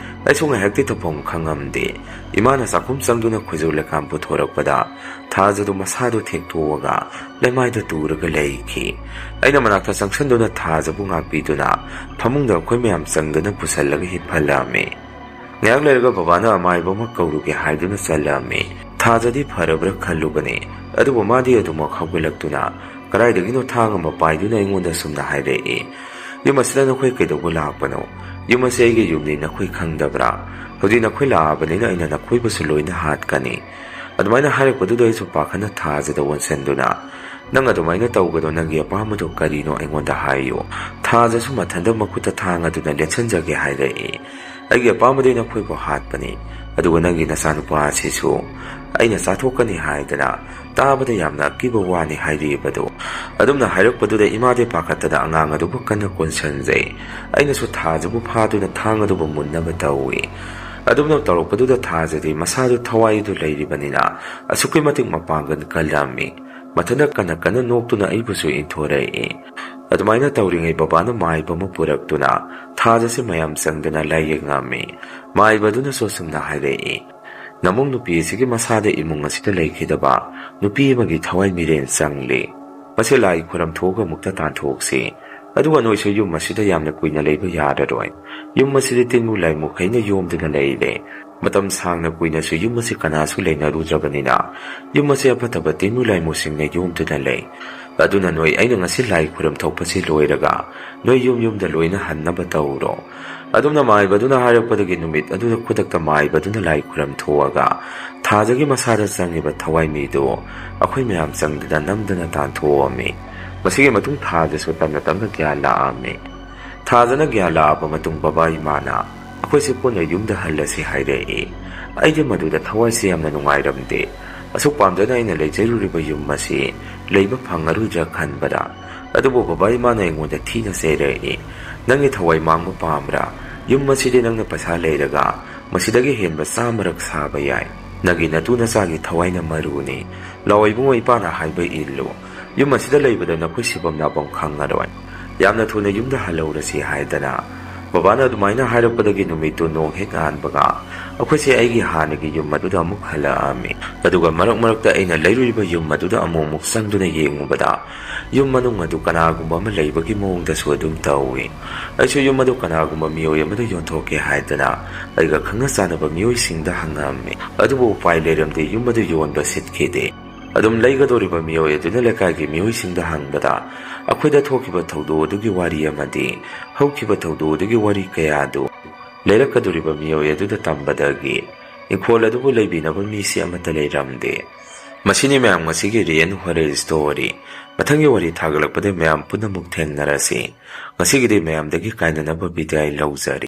ꯑꯩꯁꯨ ꯉꯥꯏꯍꯥꯛꯇꯤ ꯇꯧꯐꯝ ꯈꯪꯉꯝꯗꯦ꯫ ꯏꯃꯥꯅ ꯆꯥꯛꯈꯨꯝ ꯆꯪꯗꯨꯅ ꯈꯨꯖꯨ ꯂꯩꯀꯥꯝ ꯄꯨꯊꯣꯔꯛꯄꯗ ꯊꯥꯖꯗꯨ ꯃꯁꯥꯗꯨ ꯊꯦꯛꯇꯣꯛꯑꯒ ꯂꯩꯃꯥꯏꯗ ꯇꯨꯔꯒ ꯂꯩꯈꯤ꯫ ꯑꯩꯅ ꯃꯅꯥꯛꯇ ꯆꯪꯁꯤꯟꯗꯨꯅ ꯊꯥꯖꯕꯨ ꯉꯥꯛꯄꯤꯗꯨꯅ ꯐꯃꯨꯡꯗ ꯑꯩꯈꯣꯏ ꯃꯌꯥꯝ ꯆꯪꯗꯨꯅ ꯄꯨꯁꯜꯂꯒ ꯍꯤꯞꯍꯜꯂꯝꯃꯤ꯫ ꯉꯥꯏꯍꯥꯛ ꯂꯩꯔꯒ ꯕꯕꯥꯅ ꯑꯃꯥꯏꯕ ꯑꯃ ꯀꯧꯔꯨꯒꯦ ꯍꯥꯏꯗꯨꯅ ꯆꯠꯂꯝꯃꯤ꯫ ꯊꯥꯖꯗꯤ ꯐꯔꯕ꯭ꯔꯥ ꯈꯜꯂꯨꯕꯅꯤ, ꯑꯗꯨꯕꯨ ꯃꯥꯗꯤ ꯑꯗꯨꯃꯛ ꯍꯧꯒꯠꯂꯛꯇꯨꯅ ꯀꯗꯥꯏꯗꯒꯤꯅꯣ ꯊꯥꯡ ꯑꯃ ꯄꯥꯏꯗꯨꯅ ꯑꯩꯉꯣꯟꯗ ꯁꯨꯝꯅ ꯍꯥꯏꯔꯛꯏ, "ꯌꯨꯝ ꯑꯁꯤꯗ ꯅꯈꯣꯏ ꯀꯩꯗꯧꯕ ꯂꯥꯛꯄꯅꯣ? ꯌꯨꯝ ꯑꯁꯤ ꯑꯩꯒꯤ ꯌꯨꯝꯅꯤ, ꯅꯈꯣꯏ ꯈꯪꯗꯕ꯭ꯔꯥ? ꯍꯧꯖꯤꯛ ꯅꯈꯣꯏ ꯂꯥꯛꯑꯕꯅꯤꯅ ꯑꯩꯅ ꯅꯈꯣꯏꯕꯨꯁꯨ ꯂꯣꯏꯅ ꯍꯥꯠꯀꯅꯤ"꯫ ꯑꯗꯨꯃꯥꯏꯅ ꯍꯥꯏꯔꯛꯄꯗꯨꯗ ꯑꯩꯁꯨ ꯄꯥꯈꯠꯅ ꯊꯥꯖꯗ ꯑꯣꯟꯁꯤꯟꯗꯨꯅ, "ꯅꯪ ꯑꯗꯨꯃꯥꯏꯅ ꯇꯧꯒꯅꯣ, ꯅꯪꯒꯤ ꯑꯄꯥꯝꯕꯗꯣ ꯀꯔꯤꯅꯣ ꯑꯩꯉꯣꯟꯗ ꯍꯥꯏꯌꯨ"꯫ ꯊꯥꯖꯁꯨ ꯃꯊꯟꯇ ꯃꯈꯨꯠꯇ ꯊꯥꯡ ꯑꯗꯨꯅ ꯂꯦꯟꯁꯤꯟꯖꯒꯦ ꯍꯥꯏꯔꯛꯏ꯫ "ꯑꯩꯒꯤ ꯑꯄꯥꯝꯕꯗꯤ ꯅꯈꯣꯏꯕꯨ ꯍꯥꯠꯄꯅꯤ, ꯑꯗꯨꯒ ꯅꯪꯒꯤ ꯅꯆꯥꯅꯨꯄꯥ ꯑꯁꯤꯁꯨ ꯑꯩꯅ ꯆꯥꯊꯣꯛꯀꯅꯤ ꯍꯥꯏꯗꯅ ꯇꯥꯕꯗ ꯌꯥꯝꯅ ꯑꯀꯤꯕ ꯋꯥꯅꯤ ꯍꯥꯏꯔꯤꯕꯗꯨ꯫ ꯑꯗꯨꯝꯅ ꯍꯥꯏꯔꯛꯄꯗꯨꯗ ꯏꯃꯥꯗꯤ ꯄꯥꯈꯠꯇꯅ ꯑꯉꯥꯡ ꯑꯗꯨꯕꯨ ꯀꯟꯅ ꯀꯣꯟꯁꯤꯟꯖꯩ꯫ ꯑꯩꯅꯁꯨ ꯊꯥꯖꯕꯨ ꯐꯥꯗꯨꯅ ꯊꯥꯡ ꯑꯗꯨꯕꯨ ꯃꯨꯟꯅꯕ ꯇꯧꯏ꯫ ꯑꯗꯨꯝꯅ ꯇꯧꯔꯛꯄꯗꯨꯗ ꯊꯥꯖꯗꯤ ꯃꯁꯥꯗꯨ ꯊꯋꯥꯏꯗꯨ ꯂꯩꯔꯤꯕꯅꯤꯅ ꯑꯁꯨꯛꯀꯤ ꯃꯇꯤꯛ ꯃꯄꯥꯡꯒꯜ ꯀꯜꯂꯝꯃꯤ꯫ ꯃꯊꯟꯇ ꯀꯟꯅ ꯀꯟꯅ ꯅꯣꯛꯇꯨꯅ ꯑꯩꯕꯨꯁꯨ ꯏꯟꯊꯣꯔꯛꯏ꯫ ꯑꯗꯨꯃꯥꯏꯅ ꯇꯧꯔꯤꯉꯩ ꯕꯕꯥꯅ ꯃꯥꯏꯕ ꯑꯃ ꯄꯨꯔꯛꯇꯨꯅ ꯊꯥꯖꯁꯦ ꯃꯌꯥꯝ ꯆꯪꯗꯅ ꯂꯥꯏꯌꯦꯡꯉꯝꯃꯤ꯫ ꯃꯥꯏꯕꯗꯨꯅꯁꯨ ꯑꯁꯨꯝꯅ ꯍꯥꯏꯔꯛꯏ, "ꯅꯃꯧ ꯅꯨꯄꯤ ꯑꯁꯤꯒꯤ ꯃꯁꯥꯗ ꯏꯃꯨꯡ ꯑꯁꯤꯗ ꯂꯩꯈꯤꯗꯕ ꯅꯨꯄꯤ ꯑꯃꯒꯤ ꯊꯋꯥꯏ ꯃꯤꯔꯦꯟ ꯆꯪꯂꯤ꯫ ꯃꯁꯤ ꯂꯥꯏ ꯈꯨꯔꯝ ꯊꯣꯛꯑꯒ ꯑꯃꯨꯛꯇ ꯇꯥꯟꯊꯣꯛꯁꯤ꯫ ꯑꯗꯨꯒ ꯅꯣꯏꯁꯨ ꯌꯨꯝ ꯑꯁꯤꯗ ꯌꯥꯝꯅ ꯀꯨꯏꯅ ꯂꯩꯕ ꯌꯥꯔꯔꯣꯏ꯫ ꯌꯨꯝ ꯑꯁꯤꯗꯤ ꯇꯤꯟꯃꯨ ꯂꯥꯏꯃꯨꯈꯩꯅ ꯌꯣꯝꯗꯨꯅ ꯂꯩꯔꯦ꯫ ꯃꯇꯝ ꯁꯥꯡꯅ ꯀꯨꯏꯅꯁꯨ ꯌꯨꯝ ꯑꯁꯤ ꯀꯅꯥꯁꯨ ꯂꯩꯅꯔꯨꯗ꯭ꯔꯕꯅꯤꯅ ꯌꯨꯝ ꯑꯁꯤ ꯑꯐꯠꯇꯕ ꯇꯤꯟꯃꯨ ꯂꯥꯏꯃꯨꯁꯤꯡꯅ ꯌꯣꯝꯗꯨꯅ ꯂꯩ꯫ ꯑꯗꯨꯅ ꯅꯣꯏ ꯑꯩꯅ ꯉꯁꯤ ꯂꯥꯏ ꯈꯨꯔꯝ ꯊꯣꯛꯄꯁꯤ ꯂꯣꯏꯔꯒ ꯅꯣꯏ ꯌꯨꯝ ꯌꯨꯝꯗ ꯂꯣꯏꯅ ꯍꯟꯅꯕ ꯇꯧꯔꯣ꯫" ꯑꯗꯨꯝꯅ ꯃꯥꯏꯕꯗꯨꯅ ꯍꯥꯏꯔꯛꯄꯗꯒꯤ ꯅꯨꯃꯤꯠ ꯑꯗꯨꯗ ꯈꯨꯗꯛꯇ ꯃꯥꯏꯕꯗꯨꯅ ꯂꯥꯏ ꯈꯨꯔꯝ ꯊꯣꯛꯑꯒ ꯊꯥꯖꯒꯤ ꯃꯁꯥꯗ ꯆꯪꯉꯤꯕ ꯊꯋꯥꯏ ꯃꯤꯗꯨ ꯑꯩꯈꯣꯏ ꯃꯌꯥꯝ ꯆꯪꯗꯅ ꯅꯝꯗꯅ ꯇꯥꯟꯊꯣꯛꯑꯝꯃꯤ꯫ ꯃꯁꯤꯒꯤ ꯃꯇꯨꯡ ꯊꯥꯖꯁꯨ ꯇꯞꯅ ꯇꯞꯅ ꯒ꯭ꯌꯥꯟ ꯂꯥꯛꯑꯝꯃꯤ꯫ ꯊꯥꯖꯅ ꯒ꯭ꯌꯥꯟ ꯂꯥꯛꯑꯕ ꯃꯇꯨꯡ ꯕꯕꯥ ꯏꯃꯥꯅ ꯑꯩꯈꯣꯏꯁꯦ ꯄꯨꯟꯅ ꯌꯨꯝꯗ ꯍꯜꯂꯁꯤ ꯍꯥꯏꯔꯛꯏ꯫ ꯑꯩꯗꯤ ꯃꯗꯨꯗ ꯊꯋꯥꯏꯁꯦ ꯌꯥꯝꯅ ꯅꯨꯡꯉꯥꯏꯔꯝꯗꯦ꯫ ꯑꯁꯨꯛ ꯄꯥꯝꯖꯅ ꯑꯩꯅ ꯂꯩꯖꯔꯨꯔꯤꯕ ꯌꯨꯝ ꯑꯁꯤ ꯂꯩꯕ ꯐꯪꯉꯔꯣꯏꯗ꯭ꯔꯥ ꯈꯟꯕꯗ꯫ ꯑꯗꯨꯕꯨ ꯕꯕꯥ ꯏꯃꯥꯅ ꯑꯩꯉꯣꯟꯗ ꯊꯤꯅ ꯆꯩꯔꯛꯏ꯫ "ꯅꯪꯒꯤ ꯊꯋꯥꯏ ꯃꯥꯡꯕ ꯄꯥꯝꯕ꯭ꯔꯥ? ꯌꯨꯝ ꯑꯁꯤꯗꯤ ꯅꯪꯅ ꯄꯩꯁꯥ ꯂꯩꯔꯒ ꯃꯁꯤꯗꯒꯤ ꯍꯦꯟꯕ ꯆꯥꯝꯃꯔꯛ ꯁꯥꯕ ꯌꯥꯏ꯫ ꯅꯪꯒꯤ ꯅꯇꯨ ꯅꯆꯥꯒꯤ ꯊꯋꯥꯏꯅ ꯃꯔꯨꯅꯤ꯫ ꯂꯥꯛꯑꯣ ꯏꯕꯨꯡꯉꯣ, ꯏꯄꯥꯅ ꯍꯥꯏꯕ ꯏꯜꯂꯨ꯫ ꯌꯨꯝ ꯑꯁꯤꯗ ꯂꯩꯕꯗ ꯅꯈꯣꯏ ꯁꯤꯐꯝ ꯅꯥꯐꯝ ꯈꯪꯉꯔꯣꯏ꯫ ꯌꯥꯝꯅ ꯊꯨꯅ ꯌꯨꯝꯗ ꯍꯜꯍꯧꯔꯁꯤ" ꯍꯥꯏꯗꯅ ꯕꯕꯥꯅ ꯑꯗꯨꯃꯥꯏꯅ ꯍꯥꯏꯔꯛꯄꯗꯒꯤ ꯅꯨꯃꯤꯠꯇꯨ ꯅꯣꯡ ꯍꯦꯛ ꯉꯥꯟꯕꯒ ꯑꯩꯈꯣꯏꯁꯦ ꯑꯩꯒꯤ ꯍꯥꯟꯅꯒꯤ ꯌꯨꯝ ꯑꯗꯨꯗ ꯑꯃꯨꯛ ꯍꯜꯂꯛꯑꯝꯃꯤ꯫ ꯑꯗꯨꯒ ꯃꯔꯛ ꯃꯔꯛꯇ ꯑꯩꯅ ꯂꯩꯔꯨꯔꯤꯕ ꯌꯨꯝ ꯑꯗꯨꯗ ꯑꯃꯨꯛ ꯑꯃꯨꯛ ꯆꯪꯗꯨꯅ ꯌꯦꯡꯉꯨꯕꯗ ꯌꯨꯝ ꯃꯅꯨꯡ ꯑꯗꯨ ꯀꯅꯥꯒꯨꯝꯕ ꯑꯃ ꯂꯩꯕꯒꯤ ꯃꯑꯣꯡꯗꯁꯨ ꯑꯗꯨꯝ ꯇꯧꯏ꯫ ꯑꯩꯁꯨ ꯌꯨꯝ ꯑꯗꯨ ꯀꯅꯥꯒꯨꯝꯕ ꯃꯤꯑꯣꯏ ꯑꯃꯗ ꯌꯣꯟꯊꯣꯛꯀꯦ ꯍꯥꯏꯗꯅ ꯑꯩꯒ ꯈꯪꯅ ꯆꯥꯟꯅꯕ ꯃꯤꯑꯣꯏꯁꯤꯡꯗ ꯍꯪꯉꯝꯃꯤ꯫ ꯑꯗꯨꯕꯨ ꯎꯄꯥꯏ ꯂꯩꯔꯝꯗꯦ, ꯌꯨꯝ ꯑꯗꯨ ꯌꯣꯟꯕ ꯁꯤꯠꯈꯤꯗꯦ꯫ ꯑꯗꯨꯝ ꯂꯩꯒꯗꯧꯔꯤꯕ ꯃꯤꯑꯣꯏ ꯑꯗꯨꯅ ꯂꯩꯀꯥꯏꯒꯤ ꯃꯤꯑꯣꯏꯁꯤꯡꯗ ꯍꯪꯕꯗ ꯑꯩꯈꯣꯏꯗ ꯊꯣꯛꯈꯤꯕ ꯊꯧꯗꯣꯛ ꯑꯗꯨꯒꯤ ꯋꯥꯔꯤ ꯑꯃꯗꯤ ꯍꯧꯈꯤꯕ ꯊꯧꯗꯣꯛ ꯑꯗꯨꯒꯤ ꯋꯥꯔꯤ ꯀꯌꯥ ꯑꯗꯨ ꯂꯩꯔꯛꯀꯗꯧꯔꯤꯕ ꯃꯤꯑꯣꯏ ꯑꯗꯨꯗ ꯇꯝꯕꯗꯒꯤ ꯏꯪꯈꯣꯜ ꯑꯗꯨꯕꯨ ꯂꯩꯕꯤꯅꯕ ꯃꯤꯁꯤ ꯑꯃꯠꯇ ꯂꯩꯔꯝꯗꯦ꯫ ꯃꯁꯤꯅꯤ ꯃꯌꯥꯝ ꯉꯁꯤꯒꯤ ꯔꯤꯌꯦꯟ ꯍꯣꯔꯔ ꯁ꯭ꯇꯣꯔꯤ꯫ ꯃꯊꯪꯒꯤ ꯋꯥꯔꯤ ꯊꯥꯒꯠꯂꯛꯄꯗ ꯃꯌꯥꯝ ꯄꯨꯝꯅꯃꯛ ꯊꯦꯡꯅꯔꯁꯤ꯫ ꯉꯁꯤꯒꯤꯗꯤ ꯃꯌꯥꯝꯗꯒꯤ ꯀꯥꯏꯅꯅꯕ ꯕꯤꯗꯥꯏ ꯂꯧꯖꯔꯤ꯫